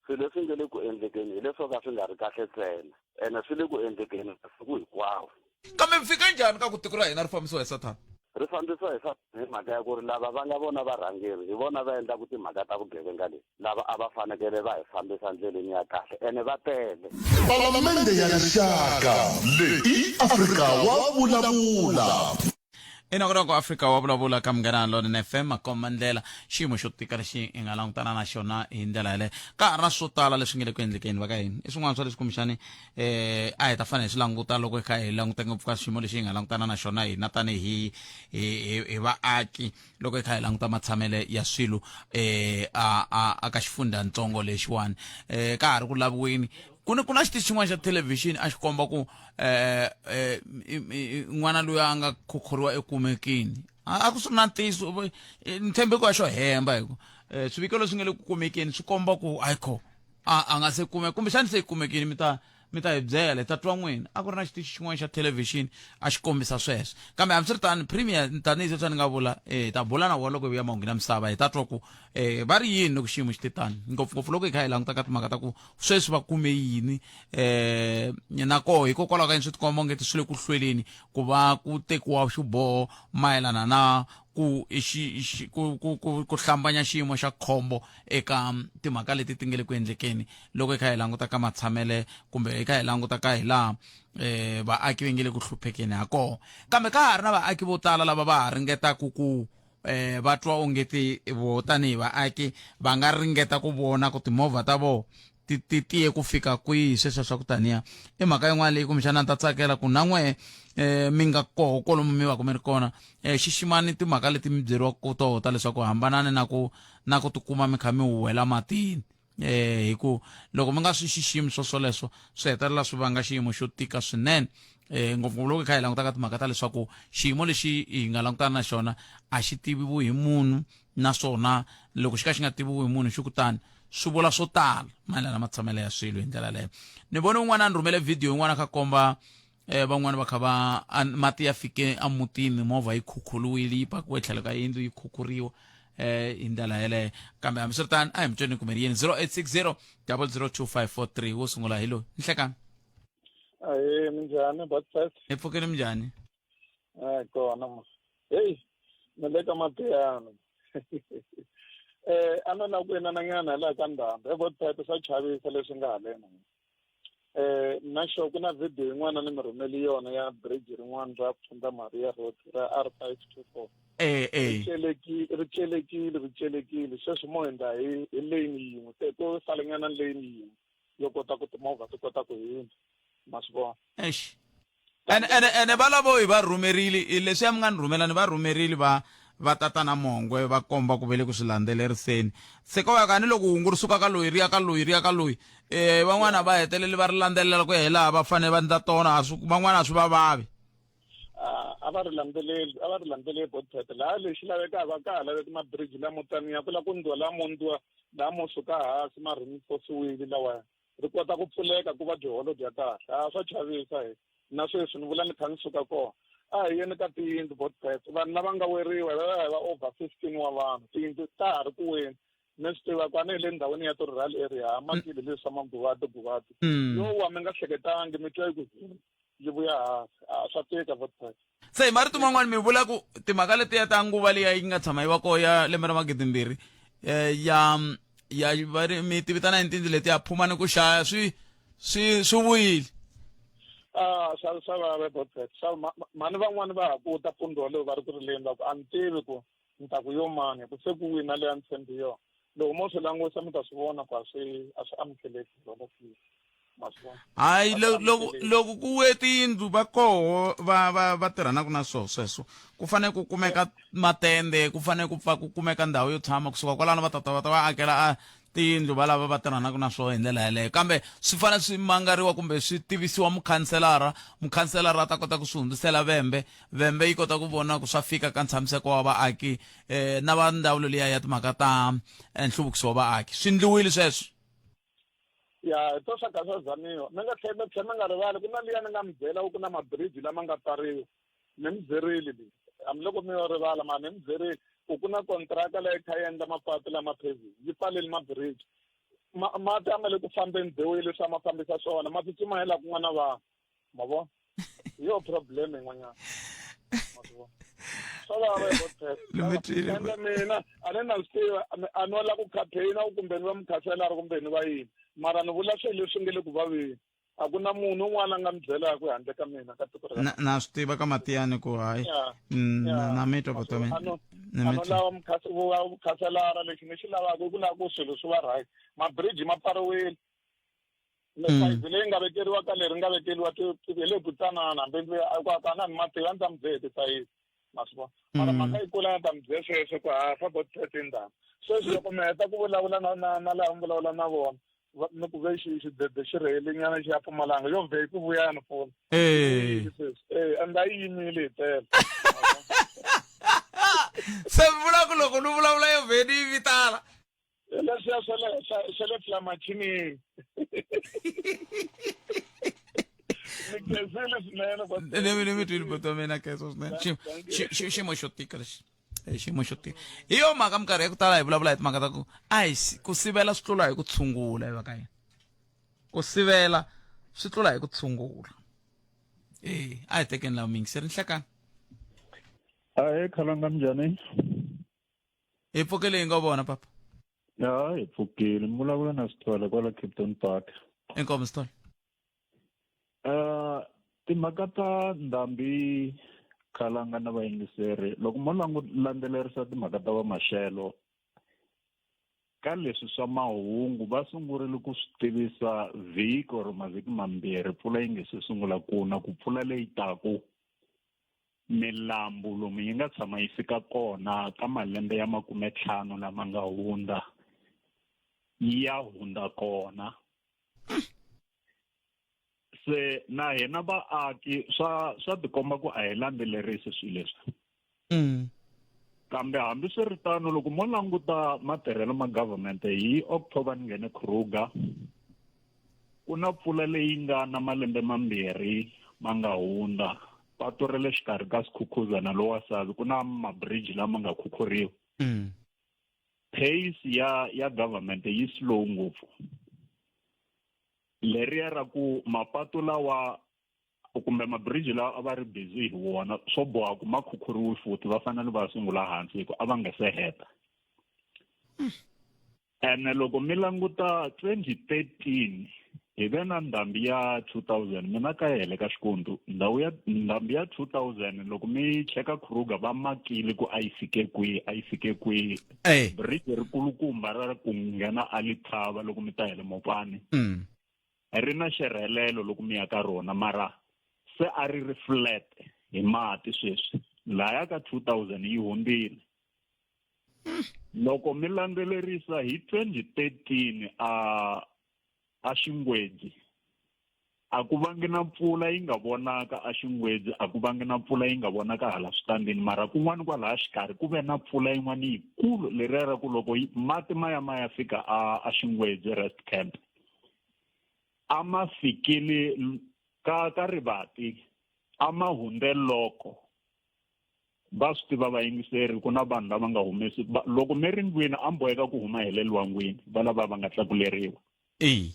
S10: swilo leswi nge le ku endlekeni hi leswo ka swi nga ri kahle ntsena ene swi le ku endlekeni masiku hinkwawo
S3: kambe mi fika njhani ka ku tiko ra hina ri fambisiwa hi sathana
S10: ri fambisiwa hi sathana hi mhaka ya ku ri lava va nga vona varhangeri hi vona va endlaku timhaka ta vugevenga leti lava a va fanekele va hi fambisa ndleleni ya kahle ene va tele
S1: Palamende ya Rixaka leyi i Afrika wa vulavula.
S3: Enongonoko Afrika wa vulavula ka Munghana Lonene FM makomba ndlela xiyimo xo tika lexi hi nga langutana na xona hi ndlela yaleyo ka ha ri na swo tala leswi nga le ku endlekeni va ka hina i swin'wana swa leswi kumbexani eh a hi ta fanele hi swi languta loko hi kha hi languta ngopfu ka xiyimo lexi hi nga langutana na xona hina tanihi hi hi hi vaaki loko hi kha hi languta matshamele ya swilo eh a a a ka xifundzatsongo lexiwani eh ka ha ri ku laviweni ku ni ku na xitichi xin'wana xa thelevhixini a xi komba ku eh eh n'wana loyi a nga khukhuriwa ekumekini a ku swi ri na ntiyiso ni tshembe ku ya xo hemba hi ku swiviko leswi nga le ku kumekeni swi komba ku ayikho a a nga se kumeka kumbexani se yi kumekile mi ta mi ta hi byela hi ta twa n'wina a ku ri na xitichi xin'wana xa thelevhixini a xi kombisa sweswo kambe hambiswiritano premier tanihi sweswi a ni nga vula hi ta bula na vona loko hi vuya mahungwini ya misava hi ta twa ku um va ri yini loko xiyimo xi te tani ngopfungopfu loko hi kha hi languta ka timhaka ta ku sweswi va kume yini um na koho hikokwalaho ka yini swi tikomba ongeti swi le ku hlweleni ku va ku tekiwa xiboho mayelana na ku xi, xi, ku, ku, ku, ku hlambanya xiyimo xa khombo eka timhaka leti ti nge le ku endlekeni loko hi kha hi languta ka matshamele kumbe hi kha hi languta ka hi laha eh vaaki va nge le ku hluphekeni ha kona kambe ka ha ri na vaaki vo tala lava va ha ringetaka ku eh va twa ongeti vo tanihi vaaki va nga ringeta ku vona ku timovha ta vona ti ti tiye ku fika kwihi sweswo swa ku taniya i mhaka yin'wana leyi kumbexana ni ta tsakela ku na n'we eh mi nga koho kolomu mi va ku mi ri kona eh xiximani timhaka leti mi byeriwaka toho ta leswaku hambanani na ku na ku tikuma mi kha mi huhwela matini eh hi ku loko mi nga swi xiximi swo swoleswo swi hetelela swi vanga xiyimo xo tika swinene eh ngopfungopfu loko hi kha hi languta ka timhaka ta leswaku xiyimo lexi hi nga langutana na xona a xi tiviwi hi munhu naswona loko xi ka xi nga tiviwi hi munhu xi kutani swi vula swo tala mayelana na matshamelo ya swilo hi ndlela leyo ni vone un'wana a ni rhumele video yin'wana kha komba eh van'wana va kha va mati ya fike emutini movha yi khukhuriwile yi pakiwe tlhelo ka yindlu yi khukhuriwa eh hi ndlela yeleyo kambe hambiswiritano a hi mi tweni kumbe yini 0860 002543 wo sungula hi loyi nhlekani
S11: Ahee, minjhani Botfest?
S3: Hi pfukile minjhani?
S11: Ah, kona mo. Hey, ni le ka Mabiyana. Eh, a no na ku inananyana laha ka ndhambi. E Botfest swa chavisa leswi nga haleni. Eh, na xo ku na video yin'wana ni mi rhumeli yona ya bridge rin'wana ra Pfunda Maria Road ra R524.
S3: Eh, eh.
S11: Ri celekile, ri celekile. Sweswi mo hundza hi hi lane yin'we. Se ku salenyana lane yin'we yo kota ku timovha ti kota ku hundza. Ma swi vona?
S3: Eish. Ene ene ene va lavo hi va rhumerile i leswiya mi nga ni rhumela ni va rhumerile va va tatana Mongwe va komba ku ve le ku swi landzeleriseni se ko va ka ni loko hungu ri suka ka loyi ri ya ka loyi ri ya ka loyi eh van'wana va hetelele va ri landzelela ku ya hi laha va fanele va endla tona a swi van'wana a swi va vavi
S11: a va ri landzeleli a va ri landzeleli botpet laha lexi lavekaka a ka ha laveki mabridge lamo taniya ku la ku ndliwa lamo ndliwa lamo suka hansi ma reinforciwile lawaya ri kota ku pfuleka ku va byiholo bya kahle a swa chavisa hi na sweswi ni vula ni kha ni suka kona a hi yeni ka tiyindlu botbet vanhu lava nga weriwa va va va over 15 wa vanhu tiyindlu ta ha ri ku weni mi swi tiva kwani hi le ndhawini ya ti-rural area ha makile leswi swa maguvati guvati yo wa mi nga hleketangi mi twa yi ku yi vuya hansi a swa tika botbet.
S3: Se hi marito man'wani mi vula ku timhaka letiya ta nguva liya yi nga tshama yi va koho ya lembe ra magidimbirhi eh, ya ya va ri mi ti vitana yini tindlu letiya phuma ni ku xaya swi swi swi vuyile.
S11: Ah, swa swa vava Bobet. Swa mhani van'wani va ha ku ta mpfundzu wolowo va ri ku rileni va ku a ni tivi ku ni ta ku yo mani hi ku se ku wina leyi a ni tshembi yona. Loko mo swi langusa mi ta swi vona ku a swi a swi amukeleki swona swi ma swi vona.
S3: Hayi
S11: A swi
S3: loko
S11: amukeleki.
S3: loko ku we tiyindlu va koho va va va tirhanaka na swoho sweswo ku fanele ku kumeka matende ku fanele ku pfa ku kumeka ndhawu yo tshama kusuka kwalano va tata va ta va akela a tiyindlu va lava va tirhanaka na swoho hi ndlela yaleyo kambe swi fanele swi mangariwa kumbe swi tivisiwa mukhanselara mukhanselara a ta kota ku swi hundzisela vembe vembe yi kota ku vona ku swa fika ka ntshamiseko wa vaaki eh, na va ndzawulo liya ya timhaka ta eh, nhluvukiso wa vaaki swi ndliwile sweswo
S11: Ya hi to swa ka swa zamiwa. Mi nga tlhela mi tlhela mi nga rivali ku na liya ni nga mi byela ku na mabiriji lama nga pfariwa. Ni mi byerile leyi. Hambiloko mi yo rivala mara ni mi byerile ku ku na kontraka leyi kha yi endla mapatu lama paving yi pfaleli mabiriji. Ma mati a ma le ku fambeni the way leswi a ma fambisa swona ma tsutsuma hi laha ku nga na vanhu. Ma vona? Hi yo problem yin'wanyana. Ma swi vona? Swa vava hi vo
S3: Ni mi twile.
S11: Ende mina a ni na swi tiva a no lava ku campaign kumbe ni va mukhanselara kumbe ni va yini mara ni vula swilo leswi nge le ku vaveni a ku na munhu un'wana a nga mi byelaka handle ka mina ka tiko ra
S3: na, na swi tiva ka matiyani ku hayi
S11: Yeah.
S3: Mm, na,
S11: Yeah.
S3: na mi twa buti wa mina
S11: A no-
S3: Ni
S11: a
S3: mi
S11: no
S3: twa.
S11: lava mukhanselara lexi ni xi lavaka i ku lava ku swilo swi va right mabridge ma pfariwile sayizi leyi nga vekeriwa ka leri nga vekeriwa hi le kutsanana hambi ndzi a na ni mativi a ni ta mi byela hi tisayizi ma swi vona mara mhaka yi kula a ta mi byela sweswo ku ha fa bot thirteen than sweswi loko mi heta ku vulavula na na na laha mi vulavula na vona ni ku ve xi xidzedze xi rhele nyana xi ya Mpumalanga yo vhe ku vuya ni foni
S3: Eh.
S11: eh and a yi yimile hi tele
S3: se mi vula ku loko ni vulavula yo vheni yi vitana
S11: leswiya swa le swa le flamachinini ni khensile swinene
S3: ni mi twile buti wa mina khensa swinene xiyimo xo tika lexi xiyimo xo tika hi yo mhaka minkarhi ya ku tala hi vulavula hi timhaka ta ku a hi ku sivela swi tlula hi ku tshungula hi va ka yini ku sivela swi tlula hi ku tshungula e a hi tekeni lawa miyingiseri nhlekani
S12: Ahee khalanga minjhani?
S3: Hi pfukile hi ngo vona papa.
S12: Ya hi pfukile mi vulavula na Sithole kwala Kempton Park.
S3: Inkomu Sithole.
S12: Timhaka ta ndhambi khalanga na vayingiseri loko mo landzelerisa timhaka ta va maxelo ka leswi swa mahungu va sungurile ku swi tivisa vhiki or mavhiki mambirhi mpfula yi nge se sungula ku na ku mpfula leyi taku milambu lomu yi nga tshama yi fika kona ka malembe ya makumentlhanu lama nga hundza yi ya hundza kona se na hina vaaki swa swa tikomba ku a hi landzelerisi swilo leswi Kambe hambiswiritano loko mo languta matirhelo ma government hi October ni nghene Kruger ku na mpfula leyi nga na malembe mambirhi ma nga hundza patu ra le xikarhi ka Skukuza na Lower Sabi ku na mabridge lama nga khukhuriwa pace ya ya government yi slow ngopfu leriya ra ku mapatu lawa kumbe mabridge lawa a va ri busy hi wona swo boha ku ma khukhuriwi futhi va fanele va sungula hansi hi ku a va nga se heta ene loko mi languta 2013 hi ve na ndhambi ya 2000 mina ka hele ka xikundu ndhawu ya ndhambi ya 2000 loko mi cheka Kruger va makile ku a yi fike kwihi a yi fike kwihi bridge ri kulukumba ra ku nghena a Lithaba loko mi ta hele Mopani ri na xirhelelo loko mi ya ka rona mara se a ri ri flat hi mati sweswi laya ka 2000 yi hundzile loko mi landzelerisa hi 2013 a a Xingwedzi a ku vangi na mpfula yi nga vonaka a Xingwedzi a ku vangi na mpfula yi nga vonaka hala switandini mara kun'wana kwalaya xikarhi ku ve na mpfula yin'wana yikulu leriya ra ku loko mati ma ya ma ya fika a a Xingwedzi rest camp a ma fikile ka ka rivati a ma hundze loko va swi tiva vayingiseri ku na vanhu lava nga humesi loko mi ri ndlwini a mi boheka ku huma hi le lwangwini va lava va nga tlakuleriwa
S3: e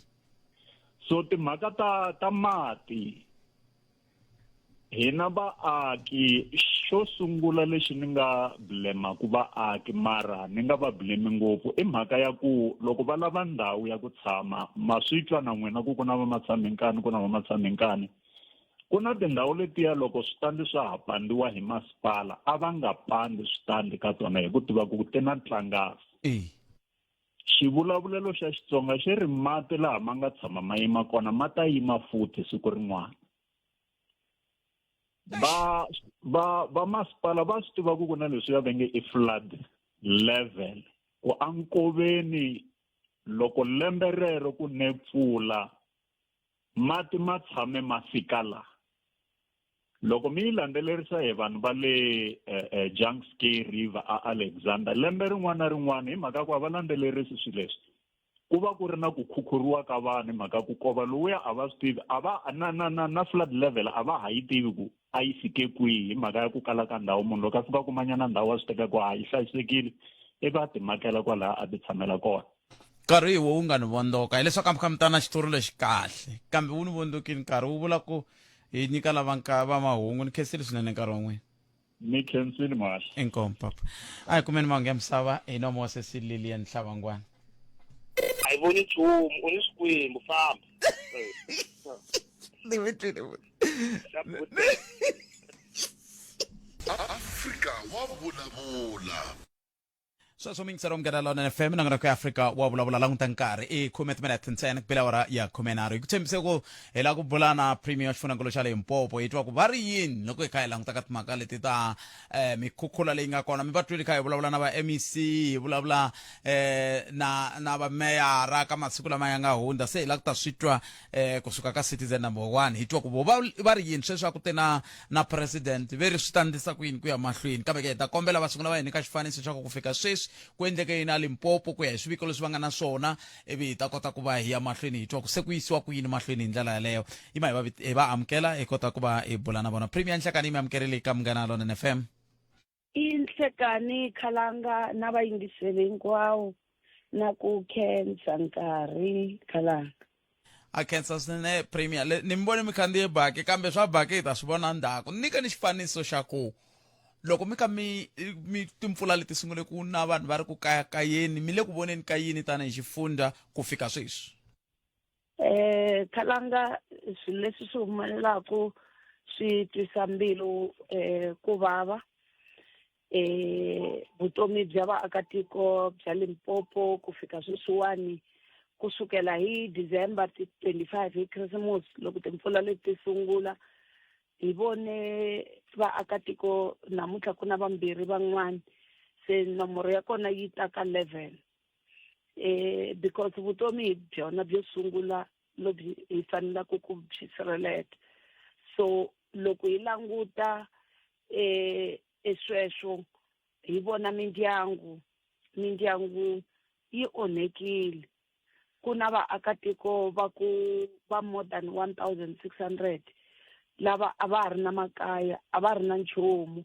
S12: so timhaka ta ta mati Hina vaaki xo sungula lexi ni nga blemaku vaaki mara ni nga va blemi ngopfu i mhaka ya ku loko va lava ndhawu ya ku tshama ma swi twa na n'wina ku ku na vamatshamenkani ku na vamatshamenkani ku na tindhawu letiya loko switandi swa ha pandiwa hi masipala a va nga pandi switandi ka tona hi ku tiva ku ti na tlangasi xivulavulelo xa Xitsonga xi ri mati laha ma nga tshama ma yima kona ma ta yima futhi siku rin'wana va va va masipala va swi tiva ku ku na leswiya va nge i flood level ku ankoveni loko lembe rero ku ne pfula mati ma tshame ma fika la loko mi yi landzelerisa hi vanhu va le eh, eh, Jukskei River a Alexander lembe rin'wana na rin'wana hi mhaka ku a va landzelerisi swilo leswi ku va ku ri na ku khukhuriwa ka vanhu hi mhaka ku kova lowuya a va swi tivi a va na na na na flood level a va ha yi tivi ku a yi fike kwihi hi mhaka ya ku kala ka ndhawu munhu loko a fika kumanyana ndhawu wa swi teka ku ha yi hlayisekile ivi a timakela kwalaha a ti tshamela kona
S3: nkarhi hi wo wu nga ni vondzoka hileswaku a mi kha mi ta na xitori lexi kahle kambe wu ni vondzokile nkarhi wu vula ku hi nyika lava va mahungu ni khensile swinene nkarhi wa n'wina
S12: ni khensile muhaxi
S3: inkomu papa a hi kumeni mahungu ya misava hi nomo wa sesi lilian hlavangwana
S13: a yi voni nchumu u ni swikwembu famba
S3: ni mi twile
S1: Afrika wa vulavula
S3: Sweswo mi yingisela Munghana Lonene FM nongonoko ya Afrika wa vulavula languta nkarhi i khume timinete ntsena ku bela awara ya khumenharhu hi ku tshembise ku hi lava ku bula na premier wa xifundzhankulu xa Limpopo hi twa ku va ri yini loko hi kha hi languta ka timhaka leti ta eh, mikhukhula leyi nga kona mi va twile kha hi vulavula na va MEC hi vulavula eh, na na va meyara ka masiku lama ya nga hundza se hi lava ku ta swi twa eh, kusuka ka citizen number one hi twa ku vo va va ri yini sweswi a ku te na na president ve ri swi ta ndlisa ku yini ku ya mahlweni kambe ke hi ta kombela va sungula va hi nyika xifaniso xa ku ku fika sweswi ku endleke yini a limpopo ku ya hi swiviko leswi va nga na swona ivi hi ta kota ku va hi ya mahlweni hi twa ku se ku yisiwa ku yini mahlweni hi ndlela yaleyo yima hi va hi va amukela hi kota ku va hi bula na vona premier nhlekani yi mi amukerile ka munghana lonene fm
S14: I nhlekani Khalanga na vayingiseri hinkwawo na ku khensa nkarhi Khalanga.
S3: A khensa swinene Premier. Le, ni mi vone mi khandziye baki kambe swa baki hi ta swi vona ndzhaku. Ni nyikeni xifaniso xa ku loko mi kha mi mi timpfula leti sungule ku na vanhu va ri ku kayakayeni mi le ku voneni ka yini tanihi xifundza ku fika sweswi?
S14: Eh Khalanga swilo leswi swi humelelaku swi twisa mbilu eh ku vava eh vutomi bya vaakatiko bya Limpopo ku fika sweswiwani kusukela hi December ti 25 hi Christmas loko timpfula leti ti sungula hi vone vaakatiko namuntlha ku na vambirhi van'wana se nomoro ya kona yi ta ka 11 eh because vutomi hi byona byo sungula lebyi hi fanelaka ku byi sirheleta so loko hi languta eh esweswo hi vona mindyangu mindyangu yi onhekile ku na vaakatiko va ku va more than 1600 lava a va ha ri na makaya a va ri na nchumu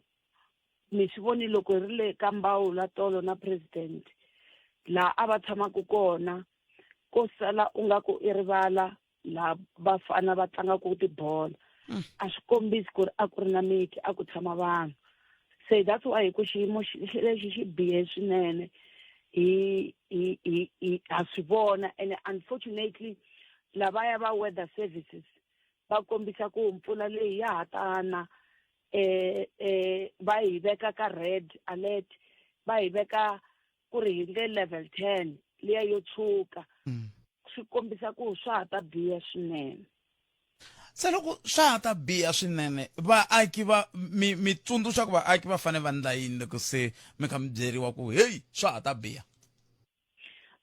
S14: mi swi voni loko hi ri le ka mbawula tolo na president laha a va tshamaka kona ko sala u nga ku i rivala laha vafana va tlangaka tibolo mm. a swi kombisi ku ri a ku ri na miti a ku tshama vanhu se that's why hi ku xiyimo lexi xi bihe swinene hi hi hi hi ha swi vona and unfortunately lavaya va weather services va kombisa ku mpfula leyi ya ha tana eh eh va hi veka ka red alert va hi veka ku ri hi nge level 10 liya yo tshuka mm. swi kombisa ku swa ha ta biha swinene
S3: se loko swa ha ta biha swinene vaaki va mi mi tsundzuxa ku vaaki va fanele va ndla yini loko se mi kha mi byeriwa ku heyi swa ha ta biha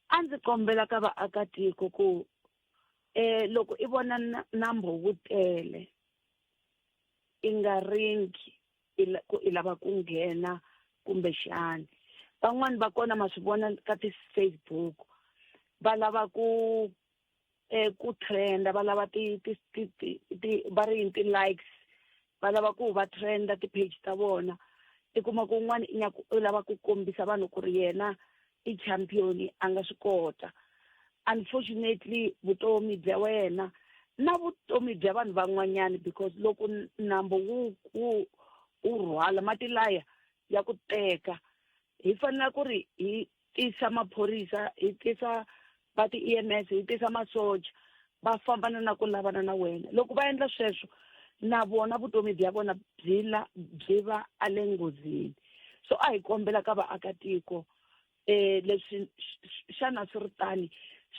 S14: a ndzi kombela ka vaakatiko ku eh loko i vona nambu wu tele i nga ringi ku i lava ku nghena kumbexani van'wani va kona ma swi vona ka ti-Facebook va lava ku eh ku trenda va lava ti ti ti ti va ri yini ti-likes va lava ku va trenda ti-page ta vona i kuma ku un'wana ingaku u lava ku kombisa vanhu ku ri yena i champion a nga swi kota unfortunately vutomi bya wena Na vutomi bya vanhu van'wanyana because loko nambu wu wu wu rhwala mati laya ya ku teka hi fanele ku ri hi tisa maphorisa hi tisa va ti-E_M_S hi tisa masocha va fambana na ku lavana na wena loko va endla sweswo na vona vutomi bya vona byi la byi va a le nghozini so a hi kombela ka vaakatiko eh leswi xana swi ri tani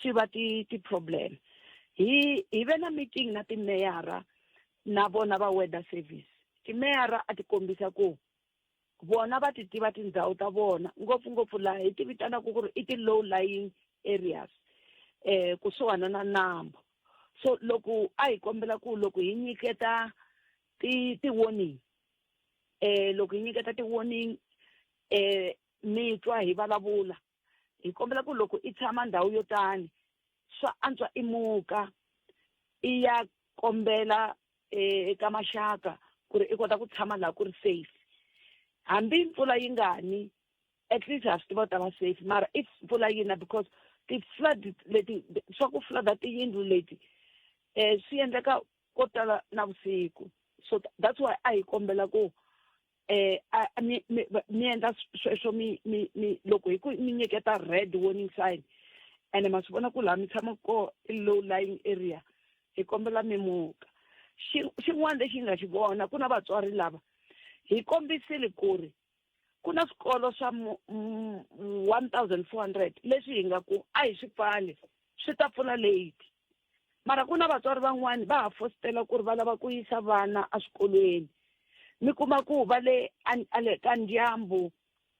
S14: swi va ti ti-problem hi hi ve na meeting na timeyara na vona va weather service timeyara a ti kombisa ku vona va ti tiva tindhawu ta vona ngopfungopfu laha hi ti vitanaka ku ri i ti-low lying areas eh kusuhana na nambu so loko a hi kombela ku loko hi nyiketa ti ti-warning eh loko hi nyiketa ti-warning eh mi twa hi vulavula hi kombela ku loko i tshama ndhawu yo tani swa antswa i muka i ya kombela eh, eka maxaka ku ri i kota ku tshama laha ku ri safe hambi mpfula yi nga ni at least ha swi tiva u ta va safe mara if mpfula yi na because ti-flood leti swa ku flooda tiyindlu leti um swi endleka ko tala navusiku so that's why a hi kombela ku eh a mi mi endla sweswo mi mi mi loko hi ku mi nyiketa red warning sign ene ma swi vona ku laha mi tshama ko i low lying area hi kombela mi muka xin'wana lexi hi nga xi vona ku na vatswari lava hi kombisile ku ri ku na swikolo swa 1400 leswi hi nga ku a hi swi pfali swi ta pfula late mara ku na vatswari van'wani va ha fositela ku ri va lava ku yisa vana eswikolweni mi kuma ku va le a le ka ndyangu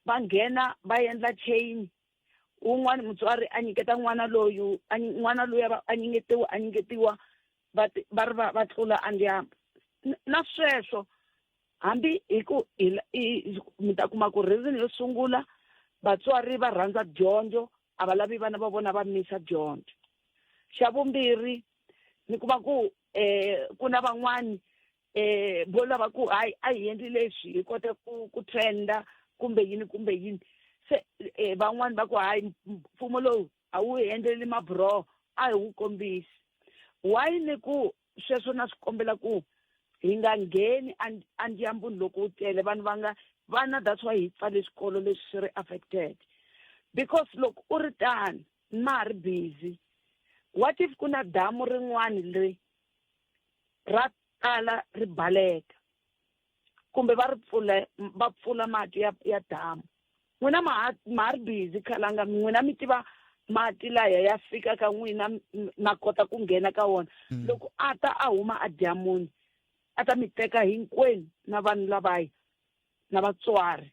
S14: va nghena va endla chain wun'wani mutswari a nyiketa n'wana loyu n'wana loyi a nyiketiwa a nyiketiwa va va ri va va tlula a ndyangu na sweswo hambi hi ku hi mi ta kuma ku reason yo sungula vatswari va rhandza dyondzo a va lavi vana va vona va misa dyondzo xa vumbirhi ni kuma ku eh ku na van'wani eh vo lava ku hayi a hi endli leswi hi kota ku ku trenda kumbe yini kumbe yini se eh, van'wani va ku hayi mfumo lowu a wu hi endleli mabro a hi wu kombisi why ni ku sweswo na swi kombela ku hi nga ngheni endyambuni loko wu tele vanhu va nga vana that's why hi pfale swikolo leswi swi ri affected because loko u ri tano ma ha ri busy what if ku na damu rin'wana leri ra tala ri baleka kumbe va ri pfula va pfula mati ya ya damu n'wina ma ha ma ha ri busy khalanga n'wina mi tiva mati laya ya fika ka n'wina ma kota ku nghena ka wona mm. loko a ta a huma a dyamuni a ta mi teka hinkwenu na vanhu lavaya na vatswari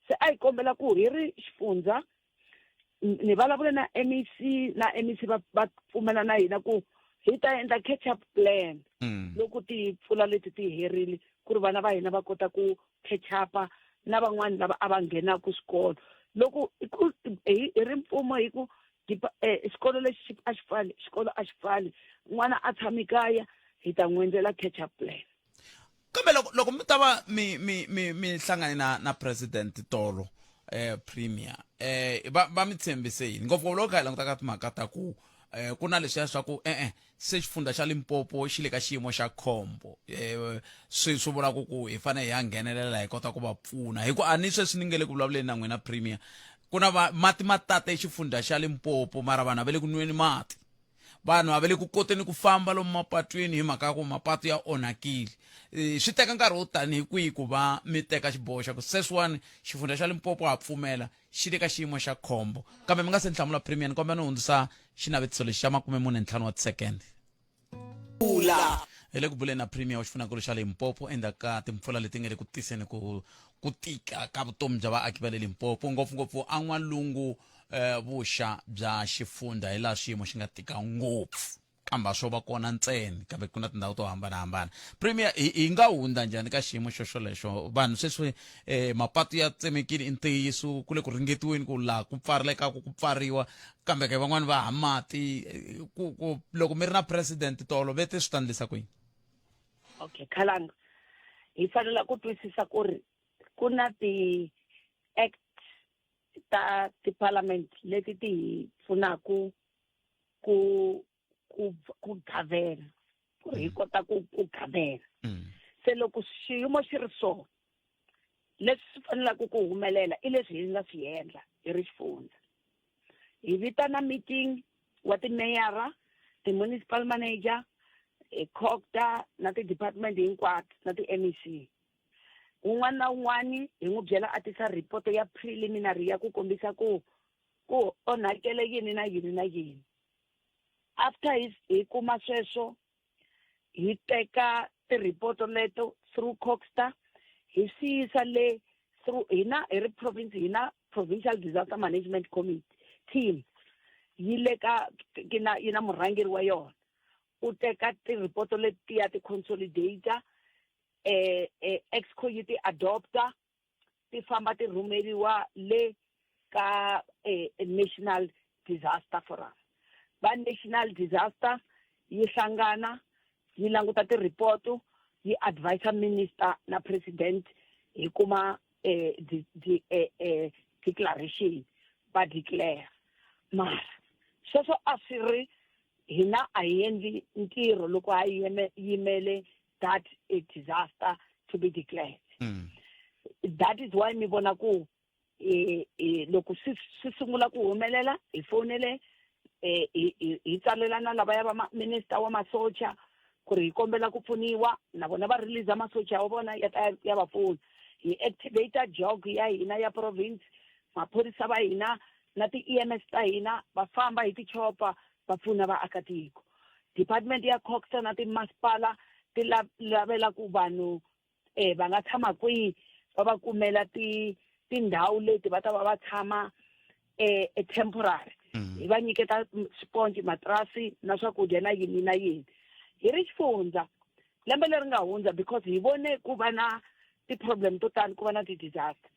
S14: se a hi kombela ku hi ri xifundza ni vulavule na MEC na MEC va va pfumela na hina ku hi ta endla catch up plan mm. loko timpfula leti ti herile ku ri vana va hina va kota ku catch up na van'wani lava a va nghenaka swikolo loko hi ri mfumo hi ku eh, xikolo lexi a xi pfali xikolo a xi pfali n'wana a tshami kaya hi ta n'wi endlela catch up plan
S3: kambe loko loko mi ta va mi mi mi mi hlangane na na president tolo eh premier eh va va mi tshembise yini ngopfu loko kha hi languta ka timhaka ta ku eh ku na leswiya swa ku e-e se xifundza xa Limpopo xi le ka xiyimo xa khombo eh swi swi vula ku ku hi fanele hi ya nghenelela hi kota ku va pfuna hi ku a ni sweswi ni nge le ku vulavuleni na n'wina premier ku na va mati ma tate xifundza xa Limpopo mara vanhu a va le ku nweni mati vanhu a va le ku koteni ku famba lomu mapatwini hi mhaka ya ku mapatu ya onhakile e, swi teka nkarhi wo tanihi kwihi ku va mi teka xiboho xa ku sweswiwani xifundza xa limpopo ha pfumela xi le ka xiyimo xa khombo kambe mi nga se ni hlamula premier ni kombela ni hundzisa xinavetiso lexi xa 45 wa tisekende hi le ku buleni na premier wa xifundzhankulu xa limpopo endzhaku ka timpfula leti nga le ku tiseni ku ku tika ka vutomi bya vaaki va le limpopo ngopfungopfu an'walungu eh, vuxa bya xifundza hi laha xiyimo xi nga tika ngopfu kambe a swo va kona ntsena kambe ku na tindhawu to hambanahambana premier hi hi nga hundza njhani ka xiyimo xo xolexo vanhu sweswi eh, mapatu ya tsemekile i ntiyiso ku le ku ringetiweni ku laha ku pfarilekaku ku pfariwa kambe ke van'wani va ha mati eh, ku ku loko mi ri na president tolo ve te swi ta ndlisa ku yini
S14: okay khalanga hi fanela ku twisisa ku ri ku na ti-act ta ti-parliament leti ti hi pfunaku ku ku ku gavela ku ri hi kota ku ku gamela. Se loko xiyimo xi ri so, leswi swi fanelaka ku humelela i leswi hi nga swi endla hi ri xifundza. Hi vitana meeting wa timeyara, ti-municipal manager, COGTA na ti-department hinkwato na ti-M_E_C. Un'wana na un'wana hi n'wi byela a tisa report ya preliminary ya ku kombisa ku ku onhakele yini na yini na yini. After hi hi kuma sweswo hi teka ti-report leto through COGTA hi swi yisa le through hina hi ri province hina Provincial Disaster Management Committee team yi le ka ki na yi na murhangeri wa yona u teka ti-report letiya ti-consolidate exco yi ti adopta ti famba ti rhumeriwa le ka National Disaster Forum. Va National Disaster yi hlangana yi languta ti-report yi advisa minister na president hi kuma declaration va declare. Mara sweswo a swi ri hina a hi endli ntirho loko a yimele that a disaster to be declared. That is why mi vona ku loko swi swi sungula ku humelela hi fonele hi tsalelana lavaya va minister wa masocha ku ri hi kombela ku pfuniwa na vona va release masocha wa vona ya ta ya va pfuna. Hi activate jog ya hina ya province, maphorisa va hina na ti-E_M_S ta hina va famba hi tichopa va pfuna vaakatiko. Department ya COGTA na timasipala ti lavela ku vanhu va nga tshama kwihi va va kumela ti tindhawu leti va ta va va tshama temporary. Hi va nyiketa swiponci, matirasi na swakudya na yini na yini. Hi ri xifundza lembe leri nga hundza because hi vone ku va na ti-problem to tani ku va na ti-disaster,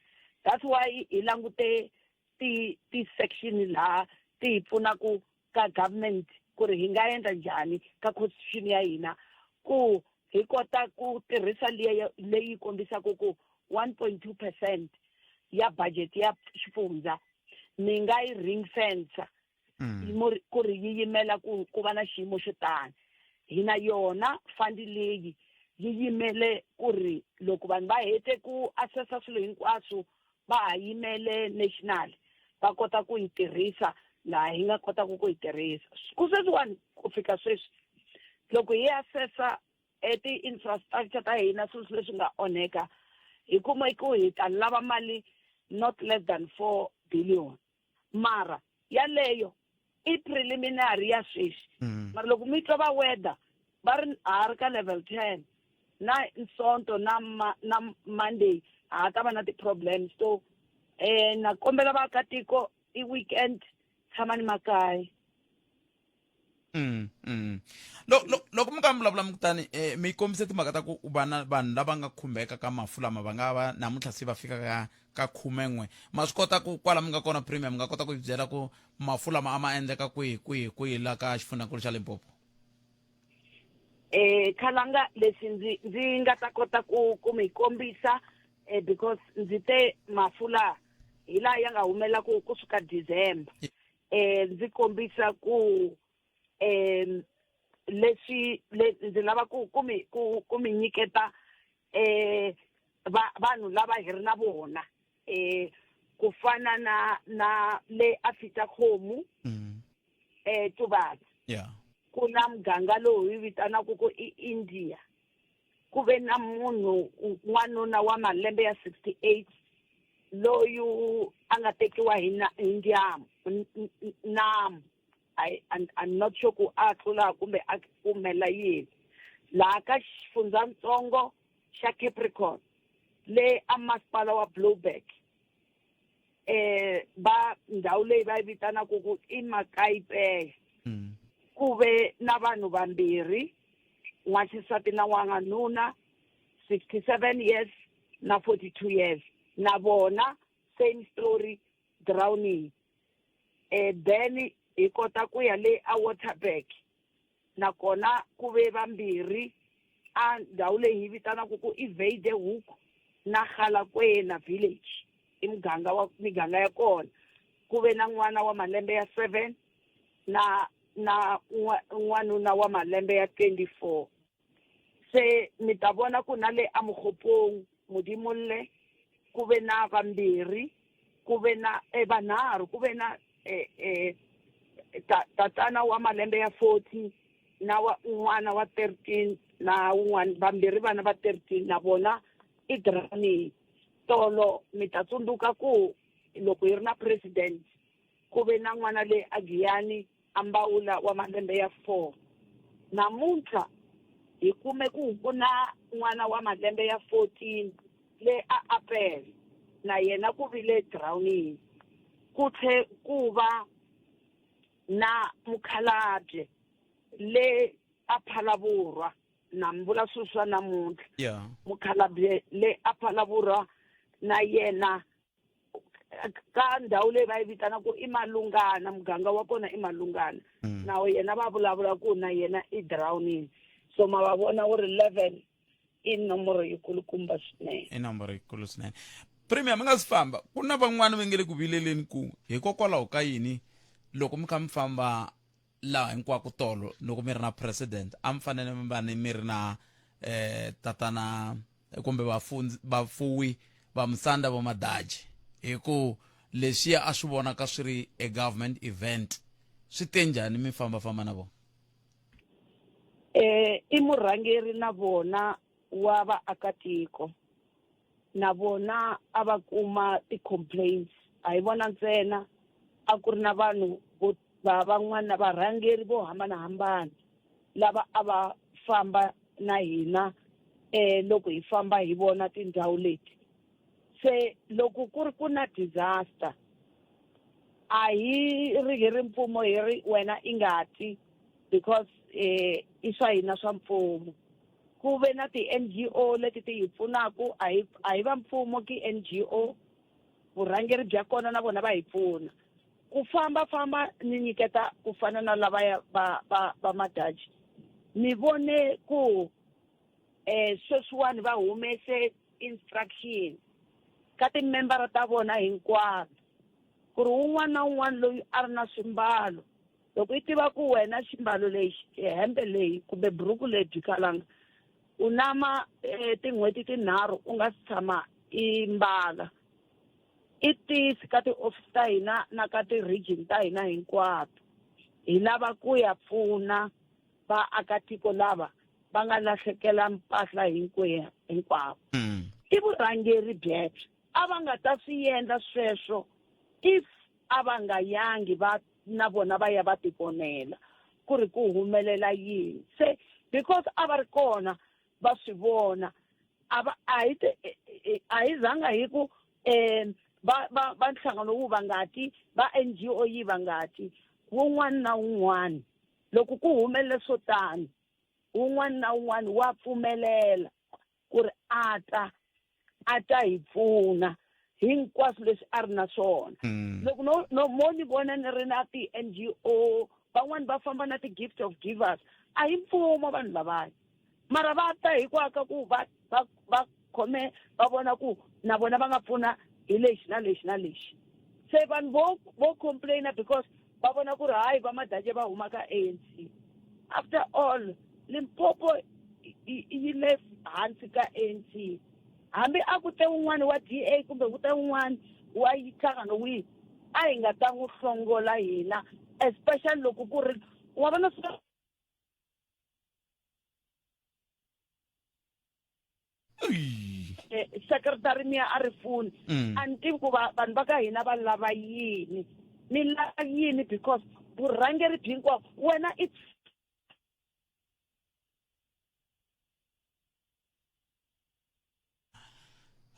S14: that's why hi langute ti ti-section laha ti hi pfunaku ka government ku ri hi nga endla njhani ka constitution ya hina ku hi kota ku tirhisa liya leyi kombisaka ku 1.2% ya budget ya xifundza mi nga yi ring fencer ku ri yi yimela ku ku va na xiyimo xo tani. Hina yona fund leyi yi yimele ku ri loko vanhu va hete ku assessa swilo hinkwaswo va ha yimele national va kota ku yi tirhisa laha hi nga kotaka ku yi tirhisa. Ku sweswiwani ku fika sweswi loko hi assessa ti-infrastructure ta hina swilo leswi nga onheka hi kuma ku hi ta lava mali not less than 4 billion, mara yaleyo i preliminary ya sweswi. Mara loko mi twa va weather va ri ha ri ka level 10 na Sonto na na Monday ha ta va na ti-problems, so na kombela vaakatiko i weekend tshamani makaya.
S3: Loko mi ka mi vulavula mi kutani mi kombise timhaka ta ku vana vanhu lava nga khumbeka ka mafu lama va nga va namuntlha se va fika ka 11 ma swi kota ku kwala mi nga kona premier mi nga kota ku yi byela ku mafu lama a ma endleka kwihi kwihi kwihi la ka xifundzankulu xa Limpopo?
S14: Khalanga leswi ndzi nga ta kota ku mi kombisa because ndzi te mafu laha hi laha ya nga humela ku kusuka December ndzi kombisa ku leswi ndzi lava ku ku mi ku ku mi nyiketa va vanhu lava hi ri na vona ku fana na le Afitakhomu Tubatsi. Ku na muganga lowu hi vitanaka ku i India, ku ve na munhu n'wanuna wa malembe ya 68 loyi a nga tekiwa hi hi ndyangu namu. I'm not sure ku a tlula kumbe a kumela yini laha ka xifundzatsongo xa Capricorn le a masipala wa Blouberg va ndhawu leyi va yi vitanaka ku i Makayipeya. Ku ve na vanhu vambirhi, n'waxisati na n'wanuna, 67 years na 42 years, na vona same story, drowning. Then hi kota ku ya le a Waterberg, nakona ku ve vambirhi a ndhawu leyi hi vitanaka ku i Veidehoek na Galakwena village, i muganga wa miganga ya kona. Ku ve na n'wana wa malembe ya 7 na na n'wanuna wa malembe ya 24. Se mi ta vona ku na le aMogopong Modimolle ku ve na vambirhi, ku ve na eh, vanharhu, ku ve na eh, eh, ta, tatana wa malembe ya 40 na wa n'wana wa 13 na wun'wana vambirhi vana va 13 na vona i drowning. Tolo mi ta tsundzuka ku loko hi ri na president ku ve na n'wana le a Giyani a Mbawula wa malembe ya 4. Namuntlha hi kume ku ku na n'wana wa malembe ya 14 le a Apel na yena ku vile drowning. Ku tlhe ku va na mukhalabye le a Phalaborwa na mi vula swilo swa namuntlha. Mukhalabye le a Phalaborwa na yena ka ndhawu leyi va yi vitanaka i Malungana, muganga wa kona i Malungana. Na yena va vulavula ku na yena i drowning. So ma va vona wu ri 11 i nomboro yikulukumba swinene.
S3: I nomboro yikulu swinene. Premier, mi nga si famba, ku na van'wani va nge le ku vileleni ku hikokwalaho ka yini loko mi kha mi famba laha hinkwako tolo loko mi ri na president a mi fanele mi va ni mi ri na eh tatana kumbe vafundzi vafuwi va musanda va madaji, hi ku leswiya a swi vonaka swi ri a government event, swi te njhani mi famba famba na vona?
S14: I murhangeri na vona wa vaakatiko, na vona a va kuma ti-complaints. A hi vona ntsena, a ku ri na vanhu vo va van'wana varhangeri vo hambanahambana lava a va famba na hina loko hi famba hi vona tindhawu leti. Se loko ku ri ku na disaster, a hi ri hi ri mfumo hi ri wena i ngati because i swa hina swa mfumo. Ku ve na ti-N G O leti ti hi pfunaku, a hi va mfumo ki NGO, vurhangeri bya kona na vona va hi pfuna. Ku famba famba ni nyiketa ku fana na lavaya va madaji, ni vone ku sweswiwani va humese instruction ka timembara ta vona hinkwato ku ri wun'wana na wun'wana loyi a ri na swimbalo, loko i tiva ku wena ximbalo lexi, hembe leyi kumbe buruku lebyi kalanga u na ma tin'hweti tinharhu u nga si tshama i mbala, i tisi ka ti-office ta hina na ka ti-region ta hina hinkwato. Hi lava ku ya pfuna vaakatiko lava va nga lahlekela mpahla hinkwavo. I vurhangeri byebyo. A va nga ta swi endla sweswo if a va nga yangi va na vona va ya va tivonela ku ri ku humelela yini. Se because a va ri kona va swi vona, a va, a hi te, a hi zanga hi ku va, va, va nhlangano wu va ngati, va NGO yi va ngati, wun'wana na wun'wana loko ku humelele swo tano, wun'wana na wun'wana wa pfumelela ku ri a ta hi pfuna hinkwaswo leswi a ri na swona. Loko no mo ni vona ni ri na ti-N G O, van'wani va famba na ti-gift of givers, a hi mfumo vanhu lavaya, mara va ta hikwalaho ka ku va khome va vona ku na vona va nga pfuna hi lexi na lexi na lexi. Se vanhu vo complaina because va vona ku ri hayi va madaje va huma ka ANC. After all, Limpopo yi le hansi ka ANC. Hambi a ku te wun'wani wa DA kumbe ku te wun'wani wa nhlangano wihi, a hi nga ta n'wi hlongola hina, especially loko ku ri wa vona swi Secretary miya a ri funi. A ni tivi ku vanhu va ka hina va lava yini, mi lava yini, because vurhangeri byi hinkwavo wena i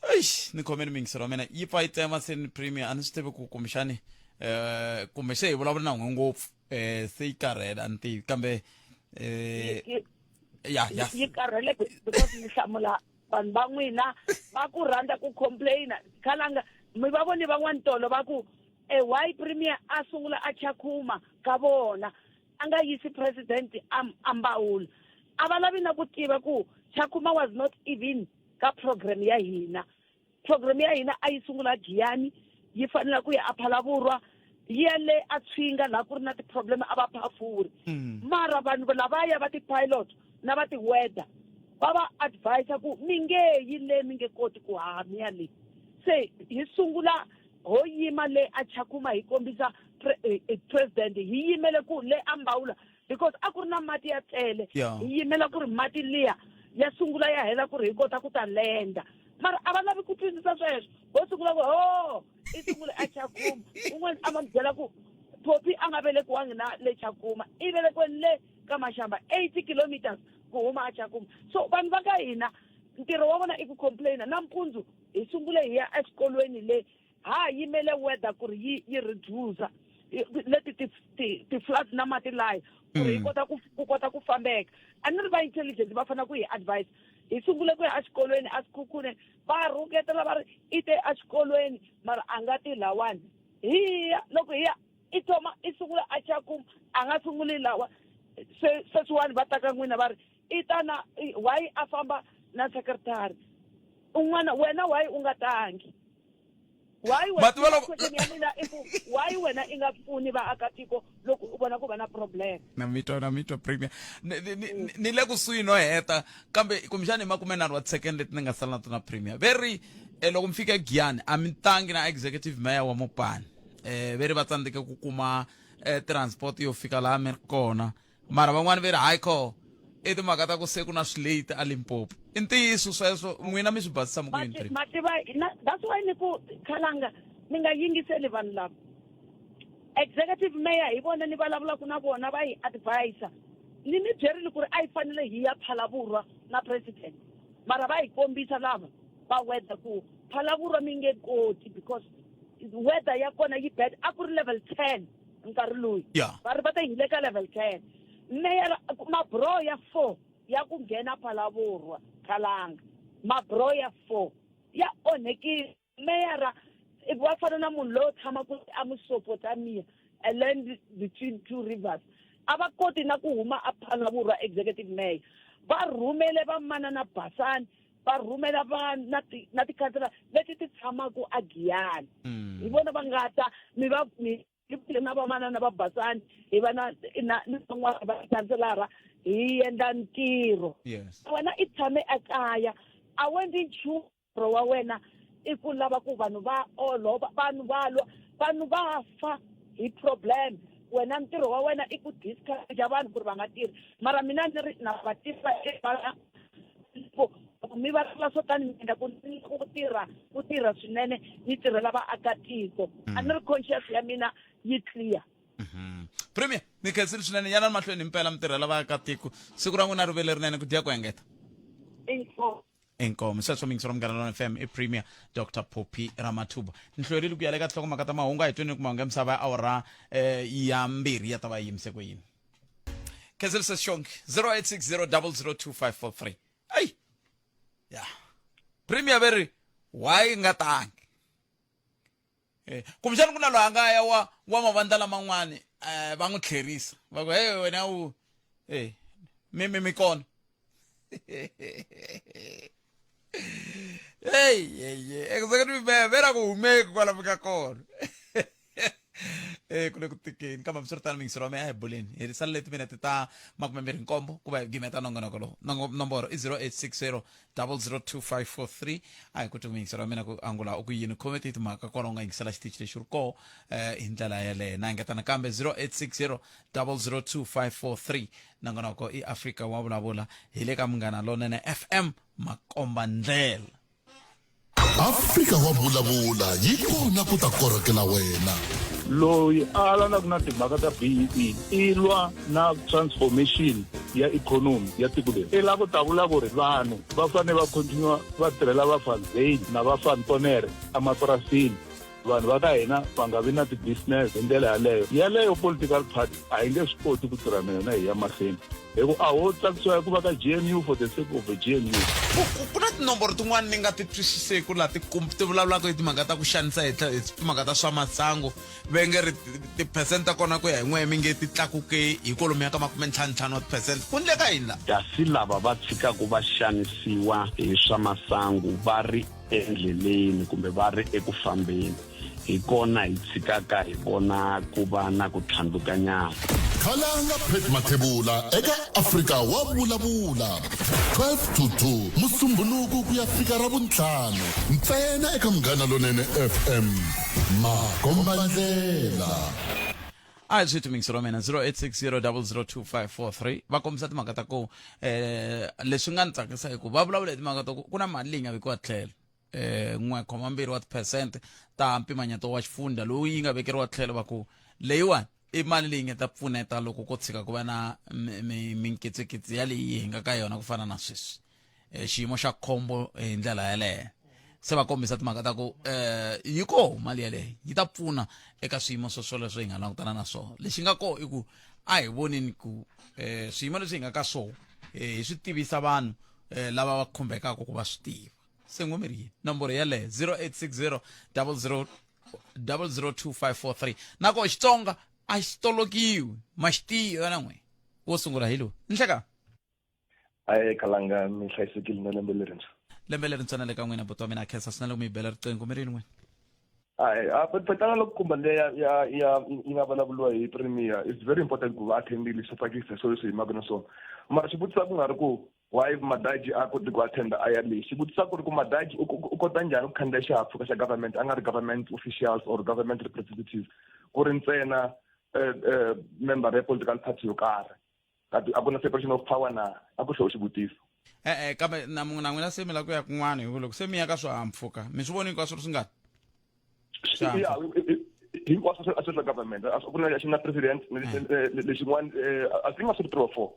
S3: Eish, ni khomeni mingiselo wa mina yi pfa yi tsema. Se ni Premier, a ni swi tivi ku kumbexani kumbe se hi vulavula na n'we ngopfu, se yi karhele, a ni tivi, kambe ya ya
S14: Yi karhele because ni hlamula vanhu va n'wina va ku rhandza ku complaina. Khalanga mi va voni van'wani tolo va ku why Premier a sungula a Tshakhuma ka vona, a nga yisi president a Mbawula. A va lavi na ku tiva ku Tshakhuma was not even ka program ya hina. Program ya hina a yi sungula Giyani, yi fanele ku ya a Phalaborwa. Yi ya le a Tshwinga laha ku ri na ti-problem a va phafuri. Mara vanhu lavaya va ti-pilot na va ti-weather va va advise ku mi nge yi le mi nge koti ku haha mi ya le. Se hi sungula ho yima le a Tshakhuma hi kombisa pre, eh, eh, president hi yimele ku le a Mbawula because a ku ri na mati ya tele
S3: Yeah.
S14: hi yimela ku ri mati liya ya sungula ya hela ku ri hi kota ku ta lenda mara a va lavi ku twisisa sweswo ho sungula ku ho i sungule a Tshakhuma un'wana a va mi byela ku Poppy a nga velekiwangi na le Tshakhuma i velekiwe le ka Mashamba 80 kilometers ku huma a Tshakhuma so vanhu va ka hina ntirho wa vona i ku complaina nampundzu hi sungule hi ya exikolweni le ha yimele weather ku ri yi yi reducer leti ti ti ti-floods na mati laya ku ri hi kota ku ku kota ku fambeka a ni ri va intelligent va fanele ku hi advice hi sungule ku ya exikolweni a Sekhukhune va rhuketela va ri i te exikolweni mara a nga ti lawani hi ya loko hi ya i thoma i sungula a Tshakhuma a nga sunguli lawa se sweswiwani va ta ka n'wina va ri i ta na why a famba na secretary un'wana wena why u nga tangi why
S3: Mativa loko-
S14: question ya mina i ku why wena i nga pfuni vaakatiko loko u vona ku va na problem
S3: na mitwa na mitwa premier ni, ni, ni, ni le kusuhi no heta kambe kumbexani hi makumenharhu wa tisekende leti ni nga sala na tona premier ve ri eh, loko mi fika egiyani a mi tangi na executive mayor wa mopani eh, ve ri va tsandzeke ku kuma eh, transport yo fika laha mi ri kona mara van'wani ve ri hayi kho i timhaka ta ku se ku na swilate a limpopo i ntiyiso sweswo n'wina mi swi basisa mi ku yini
S14: Mati- mativa na- that's why ni ku khalanga mi nga yingiseli vanhu lava executive mayor hi vona ni vulavulaka na vona va hi advisor ni mi byerile ku ri a yi fanele hi ya phalavurwa na president mara va hi kombisa lava va weather ku phalavurwa mi nge koti because weather ya kona yi bad a ku ri level 10 nkarhi loyi
S3: Yeah.
S14: va ri va ta hi le ka level 10 meyara mabro ya 4 ya ku nghena phalavurwa khalanga mabro ya 4 ya onhekile meyara wa fana na munhu loyi tshamaka a Mesopotamia a land between two rivers a va koti na ku huma a phalavurwa executive mayor va rhumele vamana na basani va rhumela vanhu na ti na tikhansela leti ti tshamaka a Giyani hi vona va nga ta mi va mi hi na vamana na vabasani hi va na na na van'wana va tikhanselara hi endla ntirho
S3: yes
S14: wena i tshame ekaya a wu endli nchumu ntirho wa wena i ku lava ku vanhu va olova vanhu va lwa vanhu va fa hi problem wena ntirho wa wena i ku discourage vanhu ku ri va nga tirhi mara mina ni ri na va tiva ku mi vulavula swo tani mi endla ku ni ku tirha ku tirha swinene ni tirhela vaakatiko a ni ri conscious ya mina yi clear
S3: Premier ni khensile swinene yana mahlweni himpela mi tirhela vaakatiko siku ra n'wina ri ve lerinene ku dya ku engeta
S14: Inkomu.
S3: Inkomu sweswo mingisi ra Munghana Lonene FM i Premier Dr Phophi Ramathuba ni hlwerile ku ya le ka tinhlokomhaka ta mahungu a hi tweni ku mahungu ya misava ya awara eh, ya mbirhi ya ta va yi yimise ku yini khensile sesixongi 0860 002543 ayi ya Premier ve ri why nga tangi Eh, kumbexani ku na loyi a nga ya wa wa mavandla laman'wani um va n'wi tlherisa va ku hey wena u e mi mi mi kona hey hey hey executive mayor ve ra ku humeki kwala mi ka kona eh ku le ku tikeni kambe hambiswiritano miyingiselo wa mehe a hi buleni hi risalele timinete ta 27 ku va hi gimeta nongonoko lowu nomboro i 0860 002543 a hi koti ku miyingiselo wa mina ku angula u ku yini khome ti timhaka kwala u nga yingisela xitichi lexi ri koho eh, hi ndlela yeleyo na engeta nakambe 0860 002543 nongonoko i afrika wa vulavula hi le ka munghana lonene fm makomba ndlela
S1: Afrika wa vulavula yi kona ku ta korhokela wena.
S9: Loyi a alanaku na timhaka ta BEE i lwa na transformation ya ikhonomi ya tiko leri. I lava ku ta vula ku ri vanhu va fanele va continue va tirhela va Van Zyl na va Van Tonere emapurasini. Vanhu va ka hina va nga vi na ti-business hi ndlela yaleyo. Yaleyo political party a hi nge swi koti ku tirha na yona hi ya mahlweni hi ku a ho tsakisiwa hi ku va ka GNU for the sake of the GNU.
S3: Ku na tinomboro tin'wana ni nga ti twisiseki laha ti ti vulavulaka hi timhaka ta ku xanisa hi hi timhaka ta swa masangu ve nge ri tiphesente ta kona ku ya hi n'we mi nge ti tlakuke hi kwalomuya ka makumentlhantlhanu wa tiphesente ku ndleka yini laha
S15: kasi lava va tshikaka va xanisiwa hi swa masangu va ri endleleni kumbe va ri eku fambeni. Hi kona hi tshikaka hi vona ku va na ku tlhandlukanyana.
S1: Khalanga Pat Mathebula eka Afrika wa vulavula 12 to 2 Musumbhunuku ku ya fika Ravuntlhanu ntsena eka Munghana Lonene FM Makombandlela.
S3: A hi swi mingisi ra mina 0860002543 va kombisa timhaka ta ku eh leswi nga ni tsakisa hi ku va vulavula hi timhaka ta ku ku na mali leyi nga vekiwa tlhelo eh 1,2 wa tiphesente ta mpimanyeto wa xifundza lowu yi nga vekeriwa tlhelo va ku leyiwani i mali leyi nga ta pfuneta loko ko tshika ku va na minkitsikitsi ya leyi hi nga ka yona ku fana na sweswi eh, xiyimo xa khombo hi ndlela yeleyo se va kombisa timhaka ta ku eh yi koho mali yeleyo yi ta pfuna eka swiyimo swo swoleswo hi nga langutana na swona lexi nga koho i ku a hi voneni ku eh swiyimo leswi hi nga ka swona eh, hi swi tivisa vanhu eh, lava va khumbekaka ku va swi tiva se n'we mi ri yini nomboro yeleyo 0860 00 002543 na ko xitsonga a xi tolokiwi ma xi tiva na n'we wo sungula hi lowu nhleka
S16: Aye khalanga mi hlayisekile na lembe lerintshwa.
S3: Lembe lerintshwa na le ka n'wina buti wa mina a khensa swinene loko mi yi bela riqingho mi ri yini n'wina.
S16: Aye a petana loko kumba leya ya ya yi nga vulavuriwa hi premier it's very important ku va attendile swa tsakisa swo leswi yimaka na swona mara xivutiso ku nga ri ku why madaji a koti ku attenda a ya leyi xivutiso ku ri ku madaji u kota njhani ku khandziya xihahampfhuka xa government a nga ri government officials or government representatives ku ri ntsena eh, eh, member ya political party yo karhi Kati a ku na separation of power na? A ku hlovo xivutiso.
S3: E-e, kambe na na n'wina se mi lava ku ya kun'wana hi ku loko se mi ya ka swihahampfhuka mi swi voni hinkwaswo ri swi ngani?
S16: Ya, hinkwaswo a swi ri swa government. A ku na lexi na president lexin'wana I think a swi ri three or four.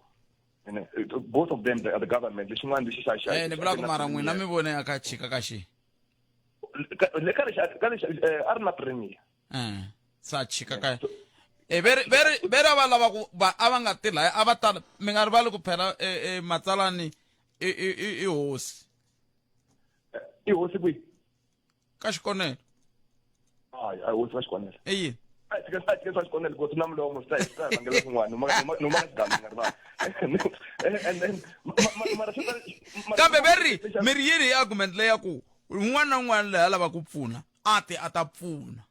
S16: Both of them are the government. Lexin'wana lexi xa xa.
S3: Eh, ni vula ku mara n'wina mi vone a ka chika ka xi.
S16: Ka lexi ka lexi a ri na premier.
S3: Eh, sa chika ka e veri veri veri a va lava ku va a va nga ti laya a va tala mi nga rivali ku phela e, e, matsalani i i i i hosi
S16: i hosi kwihi
S3: ka xikonelo
S16: hayi a hosi ka xikonelo
S3: i yini
S16: a tshika a tshika swa xikonelo ku na mulomo swi ta swi ta vangela swin'wana noma noma ka xigamu nga rivali and then mara swi
S3: kambe veri mi ri yini hi argument leya ku un'wana na un'wana loyi a lava ku pfuna a ti a ta pfuna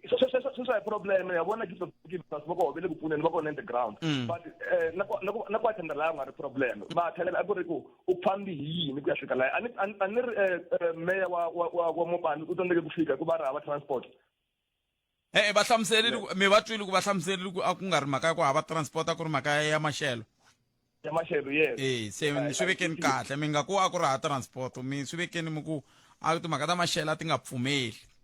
S16: sweswo hi problem ya vona gift of givers va koho ve le ku pfuneni va kona in the ground mm. but eh, na ku attenda laya nga ri problem va attendela a ku ri ku u fambi hi yini ku ya fika laya a ni ri eh, eh, meya wa wa wa mopani u tsandzeke ku fika hikuva ri hava transport
S3: e-e va hlamuselile mi va twile ku va hlamuselile ku a ku nga ri mhaka ya ku hava transport a ku ri mhaka ya maxelo
S16: ya maxelo yes
S3: e se mi swi vekeni kahle mi nga ku a ku ri ha transport mi swi vekeni mi ku a timhaka ta maxelo a ti nga pfumeli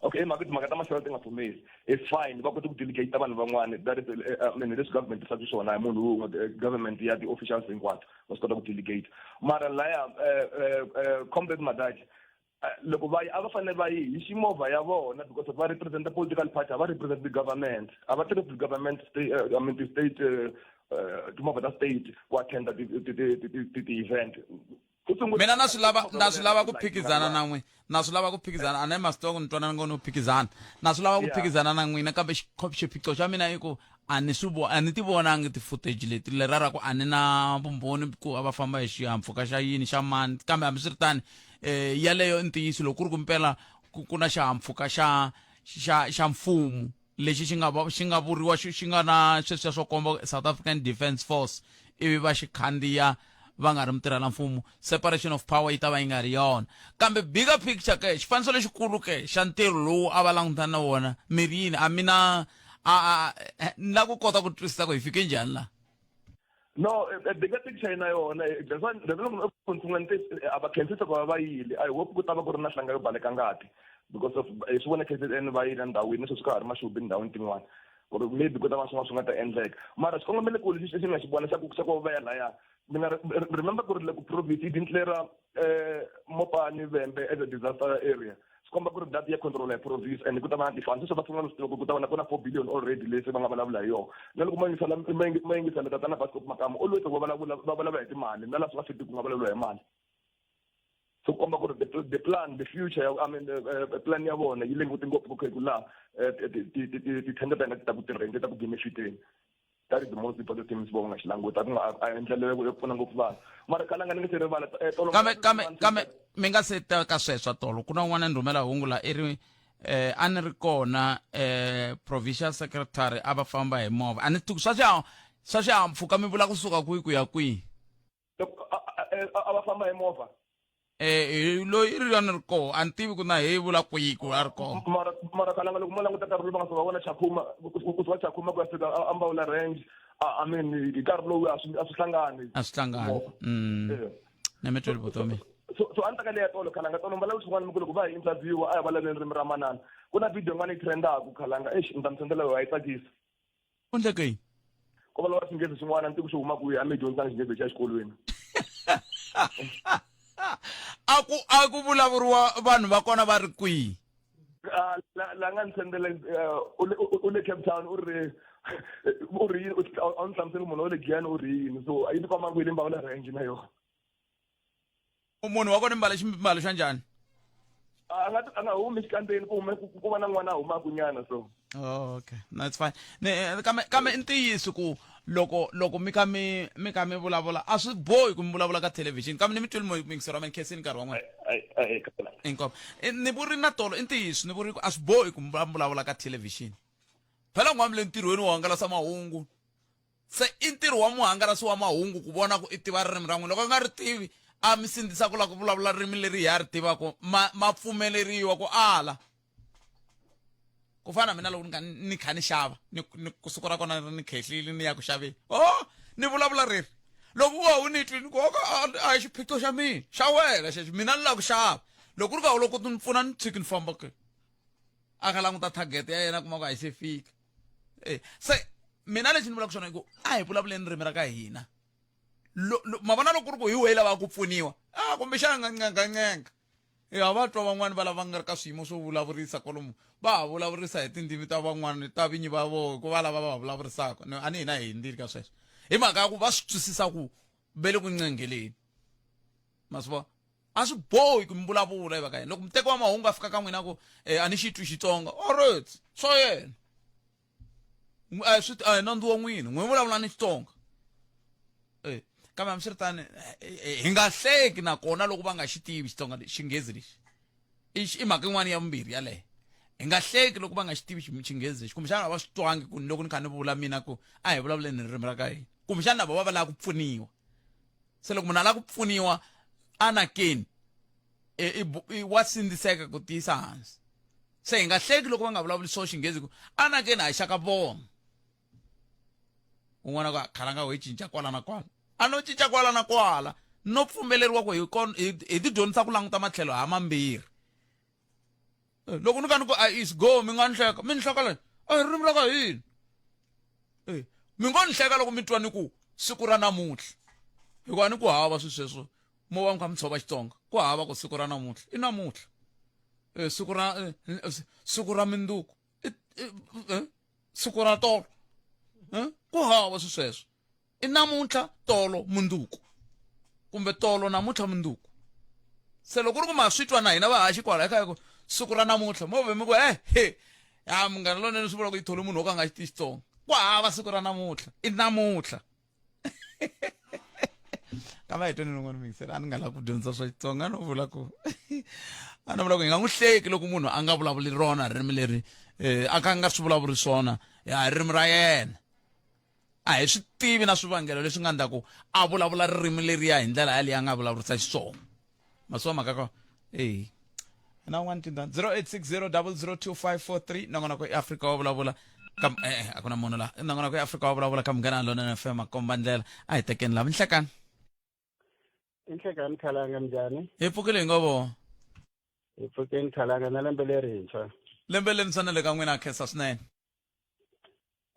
S16: okay mhaka timhaka ta maxelo ti nga pfumeli it's fine va kote ku delegate vanhu van'wana that is eh, I mean leswi government swa swona hi munhu wun'we eh, government ya ti-officials hinkwato va swi kota ku delegate mara laya eh, comrade madaji loko va yi a va fanele va yi hi ximovha ya vona because va represent political party a va represent the government a va tirhisi government state, uh, I mean the state uh, uh, timovha ta state ku attenda ti-event
S3: mina na swi lava na swi lava ku phikizana na n'wina na swi lava ku phikizana a ni ma swi tiva ku ni twanana ngo no phikizana na swi lava ku phikizana na n'wina kambe xiphiqo xa mina i ku a ni swi a ni ti vonangi ti-footage leti lera ra ku a ni na vumbhoni ku a va famba hi xihahampfhuka xa yini xa mani kambe hambiswiritano eh yaleyo i ntiyiso loko ku ri ku mpela ku na xihahampfhuka xa xa xa mfumo lexi xi nga xi nga vuriwa xi nga na sweswiya swo komba South African Defence Force ivi va xi khandziya va nga ri mutirhela mfumo separation of power yi ta va yi nga ri yona kambe bigger picture ke xifaniso lexikulu ke xa ntirho lowu a va langutana na wona mi ri yini a mina a a ni la ku kota ku twisisa ku hi fike njhani laha
S16: no eh, eh, bigger picture na yona eh, that's why that's why a va khensisa ku va va yile i hope ku ta va ku ri na hlanga yo baleka ngati because of hi swi vona KZN va yile ndhawini sweswi ka ha ri maxubi ndhawini tin'wana ku ri maybe ku ta va swin'wana swi nga ta endleka mara xikongomelokulu lexi lexi ni nga xi vona xa ku xa ku va ya laya ni nga remember ku ri loko province yi declare eh Mopani Vhembe as a disaster area swi komba ku ri that ya control ya province and ku ta va na ti-funds sweswo va sungula swi tiva ku ku ta va na ku na four billion already leyi se va nga vulavula hi yona na loko ma yingisela ma yingisela tatana Bascop Makamu always va vulavula va vulavula hi timali na laha swi nga fiki ku nga vulavuriwa hi mali swi komba ku ri the plan the future I mean the, uh, plan ya vona yi le ngopfu ku ku laha eh, ti-tender ta hina ti ta ku tirheni ti ta ku benefiteni that is the most important thing va nga xi languta ku nga a endlela yo pfuna ngopfu vanhu mara kalanga ni nga se rivala eh, tolo
S3: kambe kambe kambe mi nga se ta ka sweswo tolo ku na un'wana ni rhumela hungu la i ri eh a ni ri kona eh provincial secretary a va famba hi movha a ni tivi swa swiha swa swihahampfhuka mi vula kusuka kwihi ku ya kwihi
S16: Loko a va famba hi movha
S3: eh loyi i ri a ni ri koho a ni tivi ku na he vula kwihi ku a ri koho
S16: mara mara kalanga loko mo languta nkarhi lowu va nga suka vona chakhuma ku suka chakhuma ku ya fika a Mbawula range I mean hi nkarhi lowu a swi a swi hlangani
S3: a swi hlangani na mi tweli vutomi
S16: so so a ni ta ka leya tolo khalanga tolo mbala swin'wana mi ku loko va hi interview a hi vulavuleni ririmi ra manana ku na video yin'wana yi trendaku khalanga eish ni ta mi sendela yona yi tsakisa
S3: u ndleke yini
S16: ko va lava xinghezi xin'wana a ni tivi xi huma kwihi a mi dyondzanga xinghezi xa exikolweni
S3: a ku a ku vulavuriwa vanhu va kona va ri kwihi
S16: Ah, la la nga ni sendela eh, u le u le Cape Town u ri u ri yini a ni hlamuseli munhu wa le Giyani u ri yini so a yi ni komba ku yi le Mbawula range na yona
S3: munhu wa kona mbala ximbalo xa njhani
S16: a nga a nga humi xikandzeni ku hume ku va na n'wana a humaka nyana so
S3: oh, okay no it's fine ne eh, kambe kambe i ntiyiso ku loko loko mi kha mi mi kha mi vulavula a swi bohi ku mi vulavula ka television kambe ni mi twile muyingiseri wa mina khensini nkarhi wa n'wina inkomu eh, ni vuri na tolo i ntiyiso ni vuri ku a swi bohi ku mi vulavula ka television phela n'wa mi le ntirhweni wo hangalasa mahungu Se i ntirho wa muhangalasi wa mahungu ku vona ku i tiva ririmi ra n'wina. Loko a nga ri tivi, a mi sindzisa ku lava ku vulavula ririmi leri hi a ri tivaka, ma, ma pfumeleriwa ku ala. Ku fana na mina loko ni kha ni kha ni xava, ni, ni siku ra kona ri ni khehlile ni ya ku xaveni. Oh, ni vulavula reri. Loko u a wu ni twi, ni ku okay, a, a hi xiphiqo xa mina, xa wena xexo, mina ni lava ku xava. Loko ku ri ku a wu loko ku ni pfuna ni tshiki ni famba ke. A kha languta target ya yena a kuma ku a yi se fika. Eh, se mina lexi ni vulaka xona i ku a hi vulavuleni ririmi ra ka hina ma vona loko ku ri ku hi wehe lavaka ku pfuniwa a kumbexana nga ncengancenga ya va twa van'wani va lava nga ri ka swiyimo swo vulavurisa kwalomu va ha vulavurisa hi tindzimi ta van'wani ta vinyi va vona ku va lava va va vulavurisaka a ni hina hi hindzile ka sweswo hi mhaka ya ku va swi twisisa ku ve le ku ncengeleni ma swi vona a swi bohi ku mi vulavula hi va ka yena loko muteki wa mahungu a fika ka n'wina ku eh, a ni xi twi xitsonga alright swa yena a swi a hi nandzu wa n'wina n'wi vulavula ni xitsonga eh kambe hambiswiritano eh, eh, hi nga hleki nakona loko va nga xi tivi xitsonga xinghezi lexi i mhaka yin'wana ya vumbirhi yaleyo hi nga hleki loko va nga xi tivi xinghezi lexi kumbexana a va swi twangi ku loko ni kha ni vula mina ku a hi vulavuleni ririmi ra ka hina kumbexana na vona va va lava ku pfuniwa se loko munhu a lava ku pfuniwa anakeni wa sindziseka ku tiyisa hansi se hi nga hleki loko va nga vulavuli swo xinghezi ku anakeni a hi xaka vona un'wana ku khalanga ho yi cinca kwala na kwala a no cinca kwala na kwala no pfumeleriwa ku hi hi ti dyondzisa ku languta matlhelo ha mambirhi eh, loko ni ka ni ku a is go mi nga ni hleka mi ni hleka lani a hi ririmi ra ka hina eh, mi ngo ni hleka loko mi twa ni ku siku ra namuntlha hikuva ni ku hava swi sweswo mo va mi kha mi tshova xitsonga ku hava ku siku ra namuntlha i namuntlha eh, siku ra siku ra minduku siku ra tolo ku hava swi sweswo i namuntlha tolo munduku kumbe tolo namuntlha munduku se loko ku ri ku ma swi twa na hina vahaxi kwala eka ku siku ra namuntlha mo ve mi ku e he ya munghana lonene swi vula ku yi thole munhu wo ka nga xi tivi xitsonga ku hava siku ra namuntlha i namuntlha kambe a hi tweni rin'wana mingisela a ni nga lavi ku dyondza swa xitsonga a no vula ku a no vula ku hi nga n'wi hleki loko munhu a nga vulavuli rona ririmi leri um a kha a nga swi vulavuri swona ya ririmi ra yena a hi swi tivi na swivangelo leswi nga ndla ku a vulavula ririmi leriya hi ndlela yaleyi a nga vulavurisa xiswona masiwa mhaka ko eyi na un'wana tinda 0860 002543 nongonoko i afrika wa vulavula kam eh, eh a ku na munhu la nongonoko i afrika wa vulavula ka munghana lonene fm makomba ndlela a hi tekeni lava nhlekani
S17: i nhlekani khalanga njhani
S3: hi pfukile hi ngo vo
S17: hi pfukeni khalanga na lembe lerintshwa
S3: lembe lerintshwa na le ka n'wina khensa swinene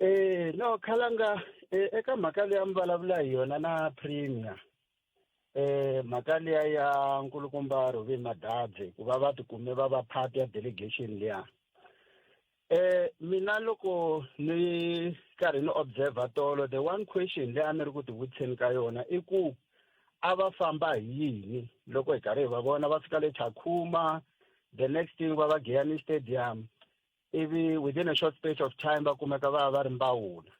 S17: Eh no khalanga eh, eka mhaka leyi a mi vulavula hi yona na premier eh mhaka liya ya nkulukumba Rubin Madadze ku va va tikume va va part ya delegation liya eh mina loko ni karhi ni observer tolo the one question leyi a ni ri ku tivutiseni ka yona i ku a va famba hi yini loko hi karhi hi va vona va fika le Tshakhuma the next thing va va Giyani Stadium ivi within a short space of time va kumeka va va ri mbawula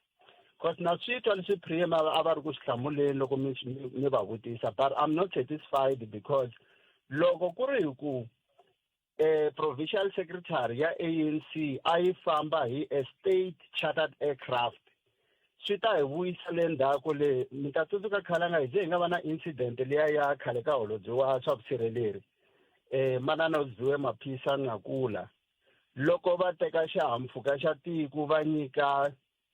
S17: cause na swi twa leswi prem a va ri ku swi hlamuleni loko mi mi va vutisa but i'm not satisfied because loko ku ri hi ku Eh provincial secretary ya ANC a yi famba hi a state chartered aircraft. Swi ta hi vuyisa le ndzhaku le mi ta tsundzuka khalanga hi ze hi nga va na incident liya ya khale ka holobye wa swa vusirheleri eh manana Uziwe Maphisa Nqakula loko va teka xihahampfhuka xa tiko va nyika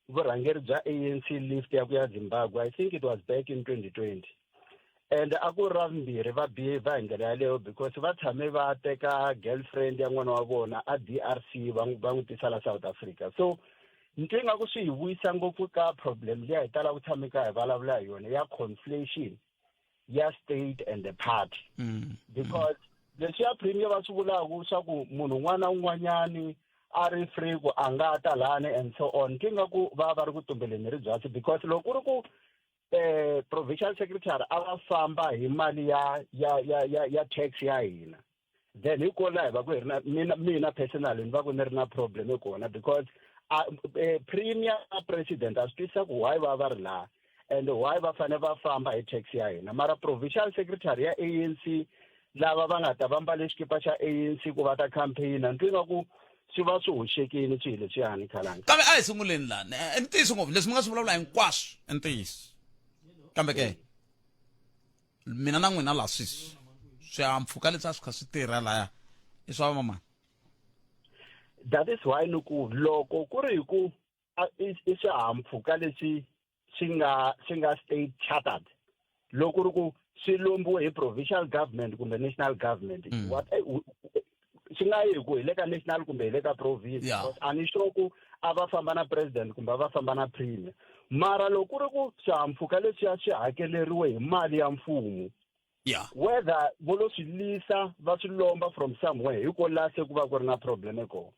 S17: vurhangeri bya ANC lift ya ku ya Zimbabwe I think it was back in 2020 and a ku ri ra vumbirhi va behave hi ndlela yaleyo because va tshame va teka girlfriend ya n'wana wa vona a DRC va n'wi va n'wi tisa la South Africa so ni twe ingaku swi hi vuyisa ngopfu ka problem liya hi tala ku tshame ka hi vulavula hi yona ya conflation ya state and the party mm. because leswiya premier va swi vulaka swa ku munhu un'wana na un'wanyani a ri free ku a nga ta lani and so on ti nga ku va va ri ku tumbeleni ri byasi because loko ku ri ku eh provincial secretary a va famba hi mali ya ya ya ya ya tax ya hina then hi kona hi va ku hi ri na mina mina personally ni va ku ni ri na problem kona because a, eh, premier na president a swi twisisa ku why va va ri laha and why va fanele va famba hi tax ya hina mara provincial secretary ya ANC lava va nga ta va mbale xikipa xa ANC ku va ta campaign-a ni twi nga ku swi va swi hoxekile swilo leswiyani khalanga
S3: kambe a hi sunguleni lani i ntiyiso ngopfu leswi mi nga swi vulavula hinkwaswo i ntiyiso kambe ke mina na n'wina laha sweswi swihahampfhuka leswi a swi kha swi tirha laya i swa vamamani
S17: that is why ni ku loko ku ri hi ku i swihahampfhuka leswi swi nga swi nga state chartered loko ku ri ku swi lombiwe hi provincial government kumbe national government mm. what eh, swi nga yi hi ku hi le ka national kumbe hi le ka province
S3: yeah.
S17: a ni sure ku a va famba na president kumbe a va famba na premier mara loko ku ri ku swihahampfhuka leswiya swi hakeleriwe hi mali ya mfumo
S3: yeah.
S17: whether vo lo swi lisa va swi lomba from somewhere hi ko la se ku va ku ri na problem kona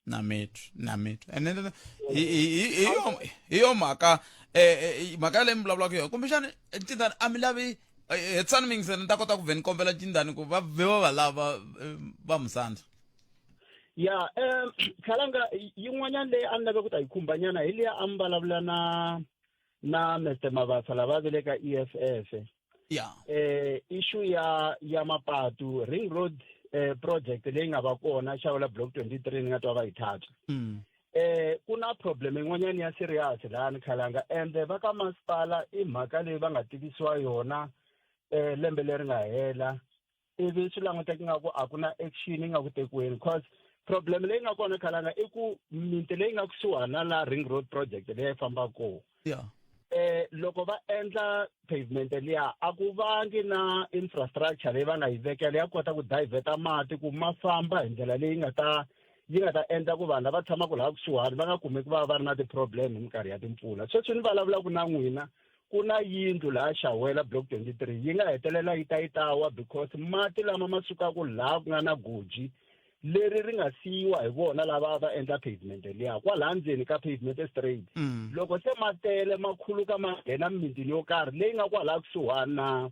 S3: na mitwi na mitwi and then hi yo mhaka eh, eh, mhaka leyi mi vulavulaka yona kumbexani cindani a mi lavi eh, hetsani mingiseni ni ta kota ku vhe ni kombela cindani ku va vhe va va lava va musandza
S17: ya um khalanga yin'wanyana leyi a ni lave ku ta yi khumbanyana hi liya a mi vulavula na na Mr Mabasa lava ve le ka EFF
S3: ya
S17: eh issue ya ya mapatu ring road eh project leyi nga va kona xawula block 23 ni nga twa va yi thatha mm. eh ku na problem yin'wanyana ya serious laha ni khalanga ende va ka masipala i mhaka leyi va nga tivisiwa yona eh lembe leri nga hela ivi swi languteka ingaku a ku na action yi nga ku tekiweni cause problem leyi nga kona khalanga i ku miti leyi nga kusuhana na ring road project leyi fambaka kona
S3: yeah.
S17: eh loko va endla pavement liya a ku vangi na infrastructure leyi va nga yi vekela ya kota ku diverta mati ku ma famba hi ndlela leyi nga ta yi nga ta endla ku vanhu lava tshamaka laha kusuhani va nga kumeki va va ri na ti-problem hi minkarhi ya timpfula sweswi ni vulavulaka na n'wina ku na yindlu laha Shawela block 23 yi nga hetelela yi ta yi ta wa because mati lama ma sukaka laha ku nga na goji leri ri nga siyiwa hi vona lava va endla pavement liya kwalaha ndzeni ka pavement straight mm. loko se ma tele ma khuluka ma nghena mimitini yo karhi leyi nga kwalaha kusuhani na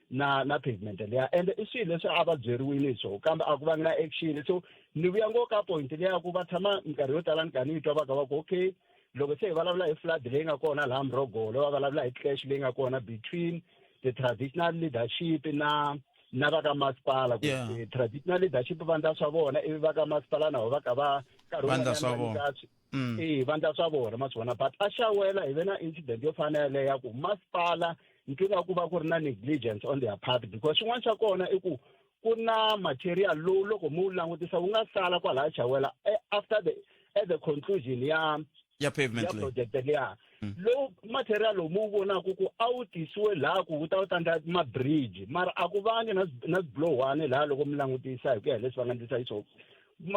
S17: na na pavement liya ende i swilo leswi a va byeriwile hi swona kambe a ku va na action so ni vuya ngo ka point leya ku va tshama minkarhi yo tala ni karhi ni yi twa va ka va ku okay loko se hi vulavula hi flood leyi nga kona laha murhogolo va vulavula hi clash leyi nga kona between the traditional leadership na na va ka masipala ku
S3: yeah.
S17: traditional leadership va ndla swa vona ivi va ka masipala na va ka va
S3: nkarhi wun'wanyana swa vona
S17: mm. eh va ndla swa vona ma swi vona but a xawela hi ve na incident yo fana yaleyo ya ku masipala ni twi nga ku va ku ri na negligence on their part because xin'wana xa kona i ku ku na material lowu loko mi wu langutisa wu nga sala kwalaya chawela eh, after the at the conclusion ya
S3: ya pavement
S17: ya project liya mm. lowu material lowu mi wu vonaka ku a wu tisiwe laha ku wu ta wu ta endla ma-bridge mara a ku vangi na na swibulohwani laha loko mi langutisa hi ku ya hi leswi va nga endlisa xiswona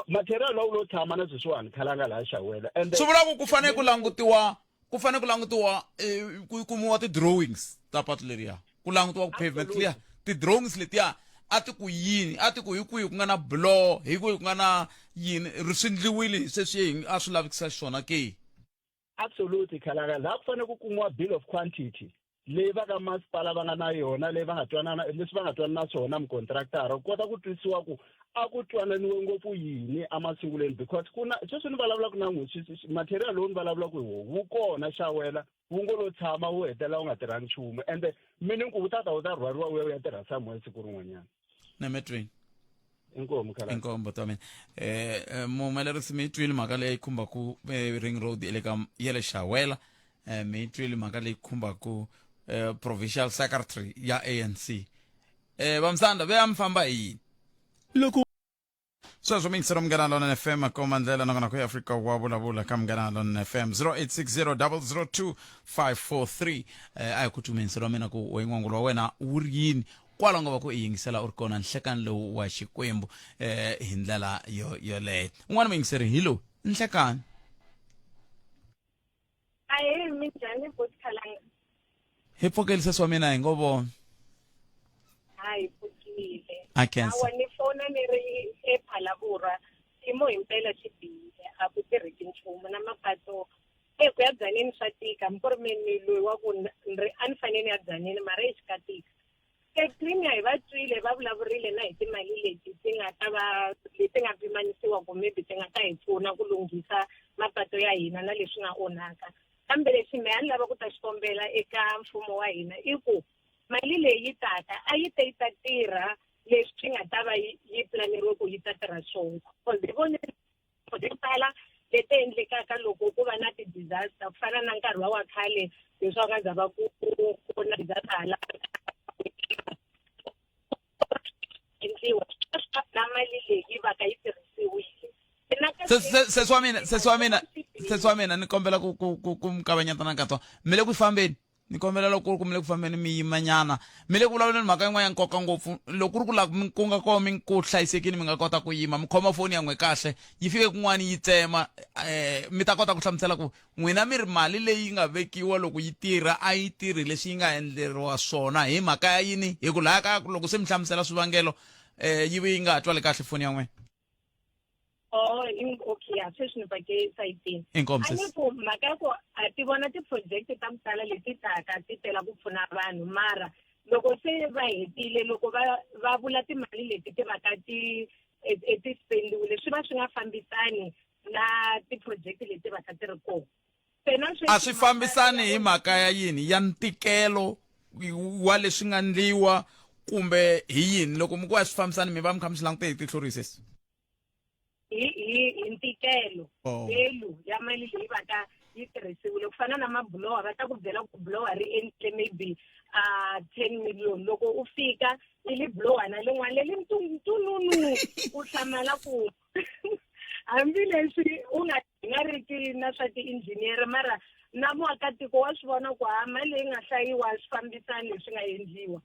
S17: material lowu lo tshama na sweswiwani khalanga laha xawela
S3: and swi vula ku ku fanele ku langutiwa ku fanele ku langutiwa eh, ku kumiwa ti-drawings ta patu leriya ku langutiwa ku pavement liya ti-drawings letiya a ti ku yini a ti ku hi kwihi ku nga na blow hi kwihi ku nga na yini ri swi ndliwile sweswi a swi lavikisa xiswona ke
S17: absolutely khalanga laha ku fanele ku kumiwa bill of quantity leyi va ka masipala va nga na yona leyi va nga twanana leswi va nga twanana swona mukontraktara ku kota ku twisiwa ku a ku twananiwe ngopfu yini emasungulweni because ku na sweswi ni vulavulaka na n'wi material lowu ni vulavulaka hi wona wu kona xawela wu ngo lo tshama wu hetelela wu nga tirhangi nchumu ende meaning ku wu ta ta wu ta rhwariwa wu ya wu ya tirha somewhere siku rin'wanyana
S3: nemetweni
S17: Inkomu khala.
S3: Inkomu ta mina. Eh, eh muhumelerisi mi yi twile mhaka leyi khumbaku eh, ring road ya le ka ya le Shawela. Eh, mi yi twile mhaka leyi khumbaku eh, provincial secretary ya ANC. Eh, vamsanda ve a mi famba hi yini?
S18: Loko
S3: Sweswo mi yingisela Munghana Lonene FM komba ndlela nakona ku Afrika wa vulavula ka Munghana Lonene FM 0860002543 eh, a hi ku tumenselo wa mina ku we n'wangulo wa wena wu ri yini kwala nga va ku i yingisela u ri kona nhlekani lowu wa Xikwembu eh, hi ndlela yo yoleyo un'wana muyingiseri hi lowu nhlekani
S19: Ahee, minjhani boti Khalanga?
S3: Hi pfukeli sesi wa mina hi ngo vona.
S19: Hayi pfukile.
S3: A khensa.
S19: Hawa ni fona ni ri ePhalaborwa. Xiyimo himpela xi bihile, a ku tirheki nchumu na mapato. E ku ya Tzaneen swa tika, hambi ku ri me ni loyi wa ku ni ri a ni fanele ni ya Tzaneen mara exi ka tika. Se Premier hi va twile va vulavurile na hi timali leti ti nga ta va leti nga pimanisiwa ku maybe ti nga ta hi pfuna ku lunghisa mapato ya hina na leswi nga onhaka. Kambe lexi mehe a ni lava ku ta xi kombela eka mfumo wa hina i ku mali leyi yi taka a yi te yi ta tirha leswi nga ta va yi yi pulaneriwe ku yi ta tirha swona. Cause hi vone to tala leti endlekaka loko ku va na ti-disaster ku fana na nkarhi wa wa khale leswi a nga za va ku ku na disaster hala endliwa na mali leyi yi va ka yi tirhisiwile
S3: sesi wa mina sesi wa mina sesi wa mina ni kombela ku ku ku ku mi kavanyetana katsongo mi le ku fambeni ni kombela loko ku ri ku mi le ku fambeni mi yimanyana mi le ku vulavuleni mhaka yin'wana ya nkoka ngopfu loko ku ri ku la ku nga kona mi ku hlayisekile mi nga kota ku yima mi khoma foni ya n'we kahle yi fike kun'wana yi tsema um mi ta kota ku hlamusela ku n'wina mi ri mali leyi nga vekiwa loko yi tirha a yi tirhi leswi yi nga endleriwa swona hi mhaka ya yini hi ku laya ka loko se mi hlamusela swivangelo um yi ve yi nga ha twali kahle foni ya n'wina
S19: Oh, in, okay, ya sweswi ni pake sayitini.
S3: Inkomu,
S19: A ni
S3: sis.
S19: ku mhaka ya ku a ti vona ti-project ta ku tala leti taka ti tela ku pfuna vanhu mara loko se va hetile loko va va vula timali leti ti va ka ti e- e ti spendiwile swi va swi nga fambisani na ti-project leti va ka ti ri kona. Se na sweswi
S3: a swi fambisani hi mhaka ya yini ya ntikelo wa leswi nga ndliwa kumbe hi yini loko mi ku a swi fambisani mi va mi kha mi swi langute hi tihlo rihi sesi
S19: hi hi hi ntikelo
S3: Oh.
S19: value ya mali leyi va ka yi tirhisiwile ku fana na mabulowa va ta ku byela ku bulowa ri endle maybe 10 million loko u fika i li bulowa na lin'wana leri ntununu u hlamala ku hambileswi u nga nga ri ki na swa ti-engineer mara na muakatiko wa swi vona ku ha mali leyi nga hlayiwa swi fambisani leswi nga endliwa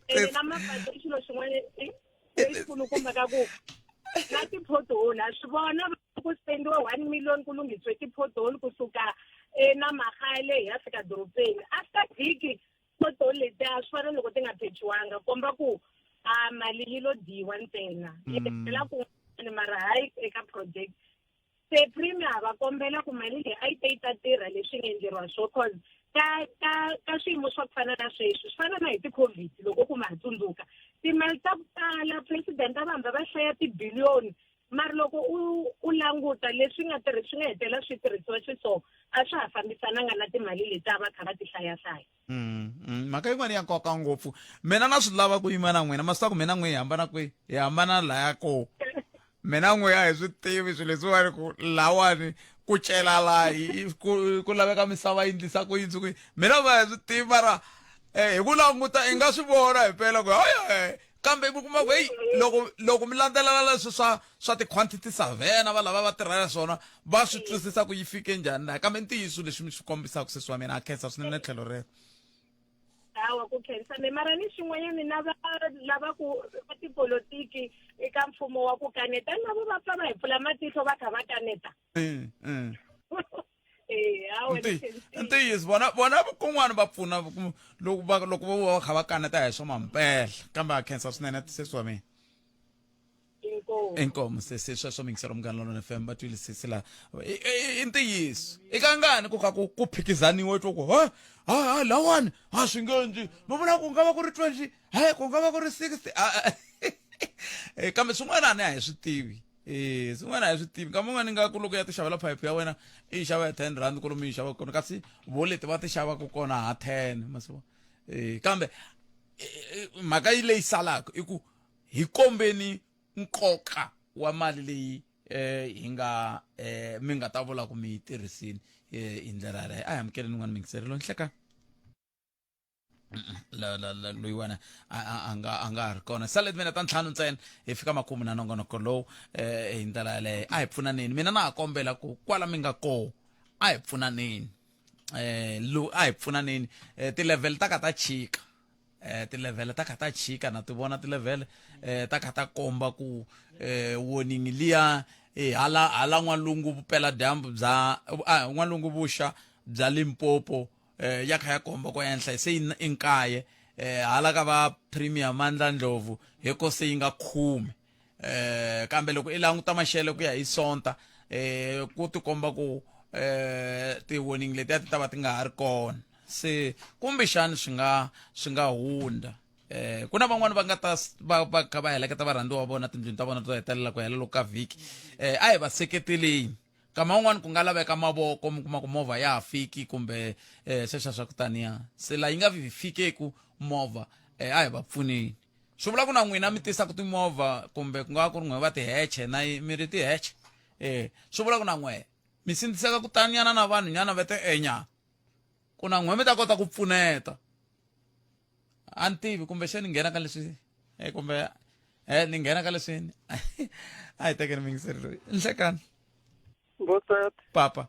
S19: ene na mapatu i xilo xin'wana lexikulukumba ka ku na ti-pothole ha swi vona ku spendiwa 1 million ku lunghisiwe ti-pothole kusuka enamagale hi ya fika dorobeni after vhiki pothole letiya swi fana loko ti nga phechiwanga komba ku a mali yi lo dyiwa ntsena yi helela kun'wana mara hayi eka project se premier va kombela ku mali leyi a yi te yi ta tirha leswi nga endleriwa swo cause ka ka ka swiyimo swa ku fana na sweswi swi fana na hi ti-COVID loko ku ma ha tsundzuka timali ta ku tala president a va hamba va hlaya tibiliyoni mara loko u u languta leswi nga tirhi swi nga hetelela swi tirhisiwa xiswona a swa ha fambisananga na timali leti a va kha va ti hlayahlaya.
S3: Mhaka yin'wana ya nkoka ngopfu mina na swi lava ku yima na n'wina ma swi tiva ku mina n'we hi hambana kwihi hi hambana laya ko mina n'we a hi swi tivi swilo leswiwani ku lawani ku cela la ku ku laveka misava yi ndlisa ku yini ku mina va hi swi tivi mara eh, hi ku languta i nga swi vona hi pela ku hayi kambe mi kuma ku heyi loko loko mi landzelela leswi swa swa ti-quantity surveyor na va lava va tirhela swona va swi twisisa ku yi fike njhani laha kambe ntiyiso leswi mi swi kombisaka sesi wa mina a khensa swinene tlhelo rero
S19: Hawa ku khensa me mara ni xin'wanyana na va lava ku va tipolotiki eka mfumo wa ku kaneta na vo va pfa va hi pfula matihlo va kha va kaneta. Eh, hawa ni khensile.
S3: Ntiyiso vona vona kun'wana va pfuna loko va loko vo va kha va kaneta hi swa mampela kambe a khensa swinene sesi wa mina.
S19: Inkomu.
S3: Inkomu sesi sweswo mingiselo munghana lonene FM va twile sesi la i ntiyiso i kangani ku ka ku ku phikizaniwa twa ku ha ha ha lawani a swi nge endli va vula ku nga va ku ri 20 hayi ku nga va ku ri 60 eh, kambe swin'wana a ni a hi swi tivi eh swin'wana a hi swi tivi nkama wun'wana nga ku loko ya ti xavela phayiphi ya wena i yi xava ya 10 rand ku lomu yi xava kona kasi vo leti va ti xavaka kona ha 10 masiku eh kambe mhaka yi leyi salaka i ku hi kombeni nkoka wa mali leyi eh hi nga eh mi nga ta vula ku mi yi tirhisini eh hi ndlela yaleyo a hi amukeleni n'wana mingiseri loyi nhlekani loyiwani a nga a nga ha ri kona sale mina ta ntlhanu ntsena hi fika makumu na nongonoko lowu eh hi ndlela yaleyo a hi pfunaneni mina na ha kombela ku kwala mi nga koho a hi pfunaneni eh lo a hi pfunaneni eh, ti-level ta ka ta chika eh ti-level ta kha ta chika na ti vona ti-level eh ta kha ta komba ku eh warning liya eh hala hala n'walungu vupela dyambu bya ah n'walungu vuxa bya Limpopo eh ya kha ya komba ku enhla se i nkaye eh hala ka va premier Mandla Ndlovu hi ko se yi nga khume eh kambe loko i languta maxelo ku ya hi sonta eh ku tikomba ku eh ti-warning letiya ti ta va ti nga ha ri kona se kumbexani swi nga swi nga hundza eh ku na van'wani va nga ta va va kha va heleketa varhandziwa va vona tindlwini ta vona to hetelela ku hela loko ka vhiki eh a hi va seketeleni kama un'wana ku nga laveka mavoko mi kuma ku movha ya ha fiki kumbe eh sweswa swa ku taniya se la yi nga fikeku movha eh a hi va pfuneni swi vula ku na n'wina mi tisaka timovha kumbe ku nga va ku ri n'we va tiheche na mi ri tiheche eh swi vula ku na n'we mi sindziseka ku tanyana na vanhu nyana va te enya ku na n'we mi ta kota ku pfuneta a ni tivi kumbe xe ni nghena ka leswi eh kumbe eh ni nghena ka leswi a hi tekeni mingiseri loyi nhlekani papa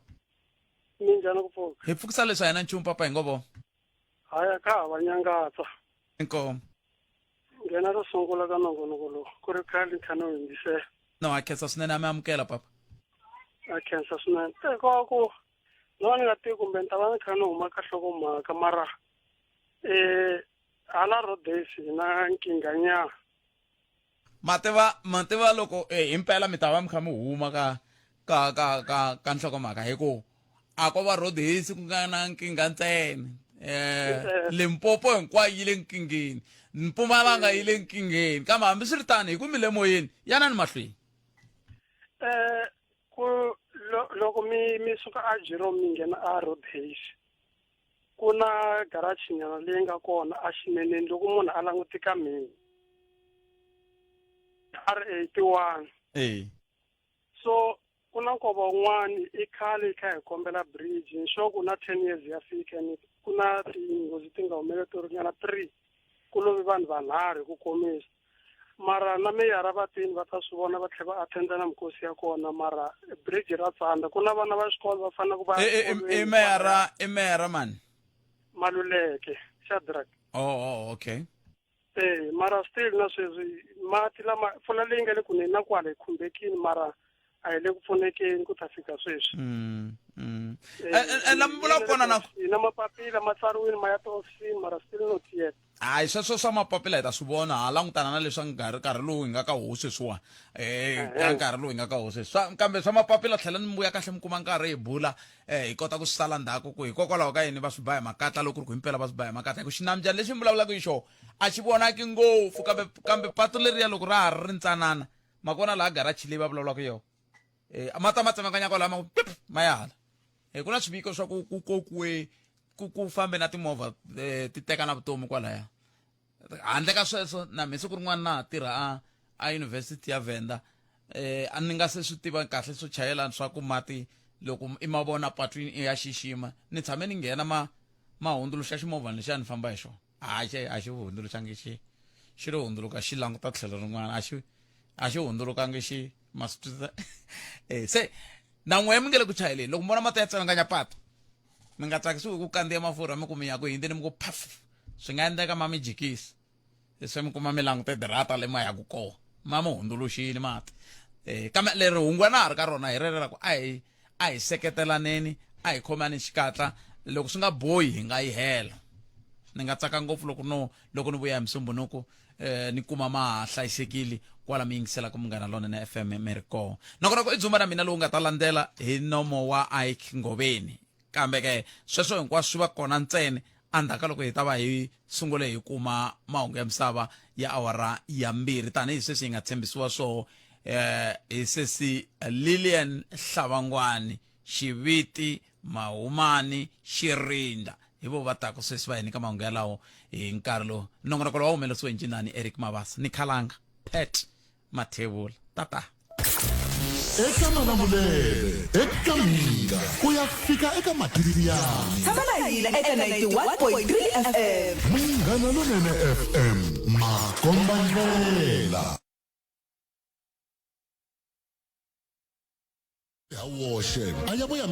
S2: minjhani ku pfuka
S3: hi pfukisa leswi a hi na nchumu papa hi ngo vo
S2: haya ka ha va nyangatsa
S3: inkomu
S2: nghena ro sungula ka nongonoko lowu ku ri khale ni kha ni wu yingisela
S3: no a khensa swinene a mi amukela papa
S2: a khensa swinene teka ku no ni nga tivi kumbe ni ta va ni kha ni huma ka hlokomhaka mara um hala rodays hi na nkingha nyana
S3: ma tiva ma tiva loko eh, himpela mi ta va mi kha mi huma ka ka ka ka ka nhlokomhaka hi ku a ko va rodhesi ku nga na nkingha ntsena eh Limpopo hinkwayo yi le nkingheni Mpumalanga yi le nkingheni kambe hambiswiritano hi ku mi le moyeni yanani mahlweni
S2: eh ku loko mi mi suka a Jerome mi nghena a Rodhesi ku na garage nyana leyi nga kona a xineneni loko munhu a languti ka mina R81
S3: eh
S2: so ku na nkova wun'wani i khale yi kha hi kombela bridge ni sure ku na 10 years ya fika ni ku na tinghozi ti nga humelela to ringana 3 ku love vanhu vanharhu hi ku komisa mara na meyara va tini va ta swi vona va tlhela va attenda na mikosi ya kona mara bridge ra tsanda ku na vana va xikolo va fanele ku va
S3: i meyara i meyara mani
S2: maluleke Shadrack
S3: oh, oh okay
S2: Eh, mara still na sweswi mati lama mpfula leyi nga le ku neni na kwala yi khumbekini mara a hi le ku pfunekeni ku ta fika sweswi
S3: mm, mm. Eh, eh, la mi vulaka kona na
S2: hi na mapapila ma tsariwile ma ya tihofisini mara still not yet
S3: hayi sweswo swa mapapila hi ta swi vona ha langutana na leswa nkarhi nkarhi lowu hi nga ka wo sweswiwani um ka nkarhi lowu hi nga ka wo sweswi swa kambe swa mapapila tlhela ni vuya kahle mi kuma nkarhi hi bula um hi kota ku swi sala ndzhaku ku hikokwalaho ka yini va swi ba hi makatla loko ku ri ku himpela va swi ba hi makatla hi ku xinambyana lexi mi vulavulaka hi xona a xi vonaki ngopfu kambe kambe patu leriya loko ra ha ri ntsanana ma kona laha garachi leyi va vulavulaka yona um ma ta ma tsemakanya kwalaha ma ku pip ma ya hala um ku na swiviko swa ku ku kokiwe ku ku fambe na timovha um ti teka na vutomi kwalaya handle ka sweswo na mhe siku rin'wana na ha tirha a a university ya Venda eh a ni nga se swi tiva kahle swo chayela swa ku mati loko i ma vona patwini i ya xixima ni tshame ni nghena ma ma hundzuluxa ximovhana lexiya ni famba hi xona a xi a xi hundzuluxangi xi xi lo hundzuluka xi languta tlhelo rin'wana a xi a xi hundzulukangi xi ma swi twisisa eh se na n'we mi nge le ku chayeleni loko mi vona mati ya tsemakanya patu mi nga tsakisiwi hi ku kandziya mafurha mi ku mi ya ku hindzeni mi ku phaf swi nga endleka ma mi jikisa se mi kuma mi langute dirata le ma yaku kona ma mi hundzuluxile mati um kambe leri hungu na ha ri ka rona hi rero ra ku a hi a hi seketelaneni a hi khomani xikatla loko swi nga bohi hi nga yi hela ni nga tsaka ngopfu loko no loko ni vuya hi musumbunuku eh ni kuma ma ha hlayisekile kwala mi yingiselaka munghana lonene FM mi ri kona nongonoko i dzumba na mina lowu nga ta landzela hi nomo wa Ike Ngoveni kambe ke sweswo hinkwaswo swi va kona ntsena endzhaku ka loko hi ta va hi sungule hi kuma mahungu ya misava ya awara ya mbirhi tanihi sweswi hi nga tshembisiwa swoho eh hi sesi Lilian Hlavangwani Xiviti Mahumani Xirinda hi vo va taku sweswi va hi nyika mahungu yalawo hi nkarhi lowu nongonoko lowu wa humelerisiwe hi ncinani Eric Mabasa ni khalanga Pat Mathebula tata.
S1: Eka Malamulele, eka Mhinga, ku ya fika eka Matiririyani.
S4: Tshama na hina eka 91.3 FM.
S1: Munghana Lonene FM, makombandlela. Ha woxe a ya vuya.